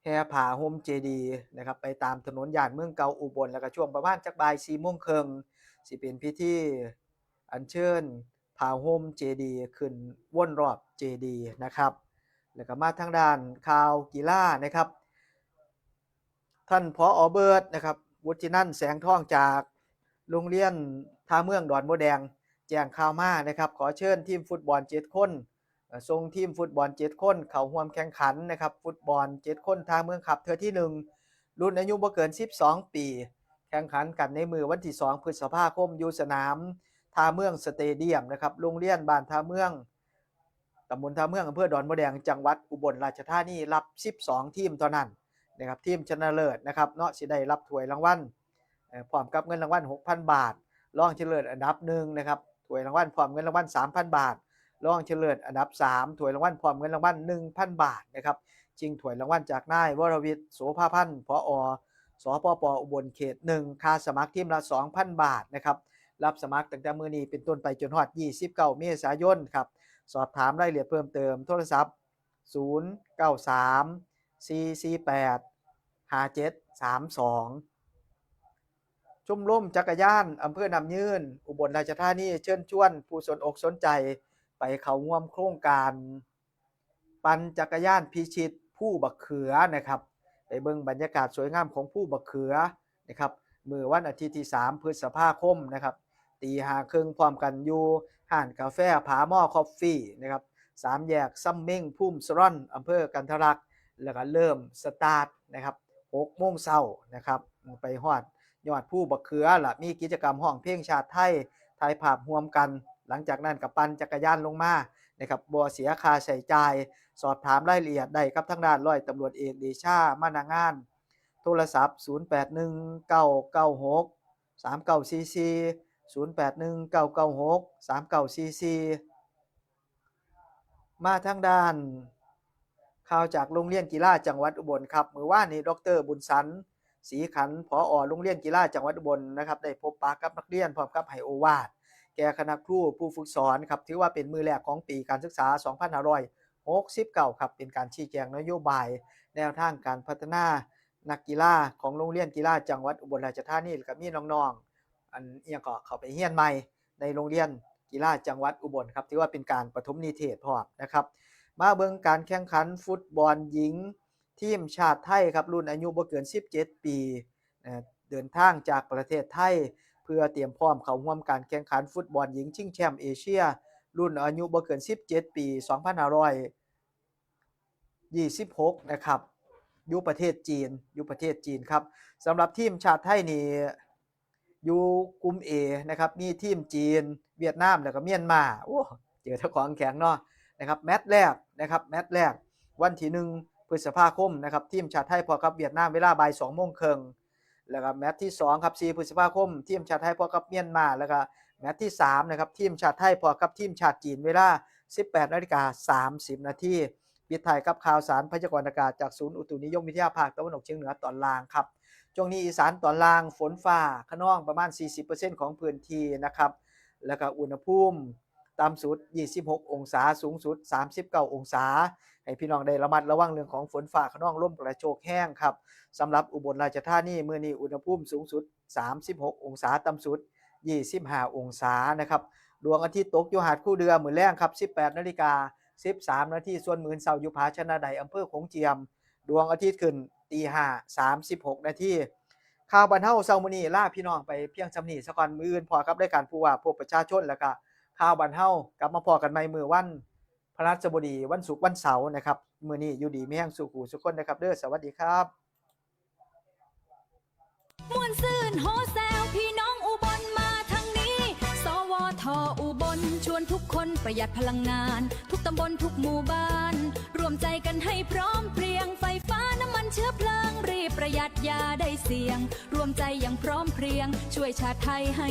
แห่ผ้าห่มเจดีย์นะครับ ไปตามถนนย่านเมืองเก่าอุบล แล้วก็ช่วงประมาณจักบ่ายสี่โมงครึ่ง สิเป็นพิธีอัญเชิญผ้าห่มเจดีย์ขึ้นวนรอบเจดีย์นะครับ แล้วก็มาทางด้านข่าวกีฬานะครับ ท่าน ผอ.เบิร์ต นะครับ วุฒินันท์ แสงทอง จากโรงเรียนท่าเมืองดอนบัวแดง แจ้งข่าวมานะครับ ขอเชิญทีมฟุตบอลเจ็ดคน เอ่อ ส่งทีมฟุตบอลเจ็ดคนเข้าร่วมแข่งขันนะครับ ฟุตบอลเจ็ดคนท่าเมืองคัพเทื่อที่หนึ่ง รุ่นอายุบ่เกินสิบสองปี แข่งขันกันในมื้อวันที่สอง พฤษภาคม อยู่สนามท่าเมืองสเตเดียมนะครับ โรงเรียนบ้านท่าเมือง ตำบลท่าเมือง อำเภอดอนบัวแดง จังหวัดอุบลราชธานี รับสิบสองทีมเท่านั้นนะครับ ทีมชนะเลิศนะครับเนาะ สิได้รับถ้วยรางวัล เอ่อ พร้อมกับเงินรางวัล หกพันบาท รองชนะเลิศอันดับหนึ่งนะครับ ถ้วยรางวัลพร้อมเงินรางวัล สามพันบาท รองชนะเลิศอันดับสาม ถ้วยรางวัลพร้อมเงินรางวัล หนึ่งพันบาทนะครับ ชิงถ้วยรางวัลจากนายวรวิทย์ โสภาพันธ์ ผอ. สปป. อุบลเขตหนึ่ง ค่าสมัครทีมละ สองพันบาทนะครับ รับสมัครตั้งแต่มื้อนี้เป็นต้นไปจนฮอด ยี่สิบเก้า เมษายนครับ สอบถามรายละเอียดเพิ่มเติม โทรศัพท์ ศูนย์เก้าสาม สี่สี่แปด ห้าเจ็ดสามสอง ชมรมจักรยานอำเภอน้ำยืน อุบลราชธานี เชิญชวนผู้สนอกสนใจไปเข้าร่วมโครงการปั่นจักรยานพิชิตภูบักเขือนะครับ ไปเบิ่งบรรยากาศสวยงามของภูบักเขือนะครับ มื้อวันอาทิตย์ที่สาม พฤษภาคมนะครับ ตีห้าครึ่งพร้อมกันอยู่ห้านกาแฟผาหม้อคอฟฟี่นะครับ สามแยกซ้ำเม้ง ภูมิสะร่อน อำเภอกันทะลัก แล้วก็เริ่มสตาร์ทนะครับ หกโมงเช้านะครับ ไปฮอดยอดภูบักเขือละ มีกิจกรรมร้องเพลงชาติไทย ถ่ายภาพร่วมกัน หลังจากนั้นก็ปั่นจักรยานลงมานะครับ บ่เสียค่าใช้จ่าย สอบถามรายละเอียดได้กับทางด้านร้อยตำรวจเอกเดชา มานางาน โทรศัพท์ ศูนย์แปดหนึ่ง เก้าเก้าหก สามเก้าสี่สี่ ศูนย์แปดหนึ่ง เก้าเก้าหก สามเก้าสี่สี่ มาทางด้านข่าวจากโรงเรียนกีฬาจังหวัดอุบลครับ มื้อวานนี้ ดอกเตอร์ บุญสัน ศรีขันธ์ ผอ. โรงเรียนกีฬาจังหวัดอุบลนะครับ ได้พบปะกับนักเรียนพร้อมกับให้โอวาทแก่คณะครูผู้ฝึกสอนครับ ถือว่าเป็นมื้อแรกของปีการศึกษา สองพันห้าร้อยหกสิบเก้าครับ เป็นการชี้แจงนโยบายแนวทางการพัฒนานักกีฬาของโรงเรียนกีฬาจังหวัดอุบลราชธานี แล้วก็มีน้องๆ อันอิหยังก็เข้าไปเรียนใหม่ในโรงเรียนกีฬาจังหวัดอุบลครับ ถือว่าเป็นการปฐมนิเทศพร้อมนะครับ มาเบิ่งการแข่งขันฟุตบอลหญิงทีมชาติไทยครับ รุ่นอายุบ่เกินสิบเจ็ดปี เอ่อ เดินทางจากประเทศไทย เพื่อเตรียมพร้อมเข้าร่วมการแข่งขันฟุตบอลหญิงชิงแชมป์เอเชีย รุ่นอายุบ่เกินสิบเจ็ดปี สองพันห้าร้อยยี่สิบหกนะครับ อยู่ประเทศจีน อยู่ประเทศจีนครับ สำหรับทีมชาติไทยนี่ อยู่กลุ่ม A นะครับ มีทีมจีน เวียดนาม แล้วก็เมียนมา โอ้ เจอแต่ของแข็งเนาะนะครับ แมตช์แรกนะครับ แมตช์แรก วันที่หนึ่ง พฤษภาคมนะครับ ทีมชาติไทยพบกับเวียดนาม เวลาบ่ายสองโมงครึ่ง แล้วก็แมตช์ที่สองครับ สี่ พฤษภาคม ทีมชาติไทยพบกับเมียนมา แล้วก็แมตช์ที่สามนะครับ ทีมชาติไทยพบกับทีมชาติจีน เวลาสิบแปดนาฬิกาสามสิบนาที ปิดท้ายกับข่าวสารพยากรณ์อากาศจากศูนย์อุตุนิยมวิทยาภาคตะวันออกเฉียงเหนือตอนล่างครับ ช่วงนี้อีสานตอนล่างฝนฟ้าคะนองประมาณ สี่สิบเปอร์เซ็นต์ ของพื้นที่นะครับ แล้วก็อุณหภูมิต่ำสุด ยี่สิบหก องศา สูงสุด สามสิบเก้า องศา ให้พี่น้องได้ระมัดระวังเรื่องของฝนฟ้าคะนองลมกระโชกแห้งครับ สำหรับอุบลราชธานีมื้อนี้อุณหภูมิสูงสุด สามสิบหก องศา ต่ำสุด ยี่สิบห้า องศานะครับ ดวงอาทิตย์ตกอยู่หาดคูเดือมื้อแลงครับ สิบแปดนาฬิกา สิบสามนาที ส่วนมื้อเช้าอยู่ผาชนะได อำเภอโขงเจียม ดวงอาทิตย์ขึ้นตีห้า สามสิบหกนาที ข่าวบ้านเฮาเช้ามื้อนี้ลาพี่น้องไปเพียงส่ำนี้ซะก่อน มื้ออื่นพ้อกับรายการผู้ว่าพบประชาชน แล้วก็ข่าวบ้านเฮากลับมาพ้อกันใหม่มื้อวันพฤหัสบดี วันศุกร์ วันเสาร์นะครับ มื้อนี้อยู่ดีมีแฮงสู่ผู้สู่คนนะครับเด้อ สวัสดีครับ ม่วนซื่นโฮแซวพี่น้องอุบลมาทางนี้ สวท อุบลชวนทุกคนประหยัดพลังงาน ทุกตำบลทุกหมู่บ้าน รวมใจกันให้พร้อมเพรียง ไฟฟ้าน้ำมันเชื้อเพลิง รีบประหยัดอย่าได้เสี่ยง รวมใจอย่างพร้อมเพรียง ช่วยชาติไทยให้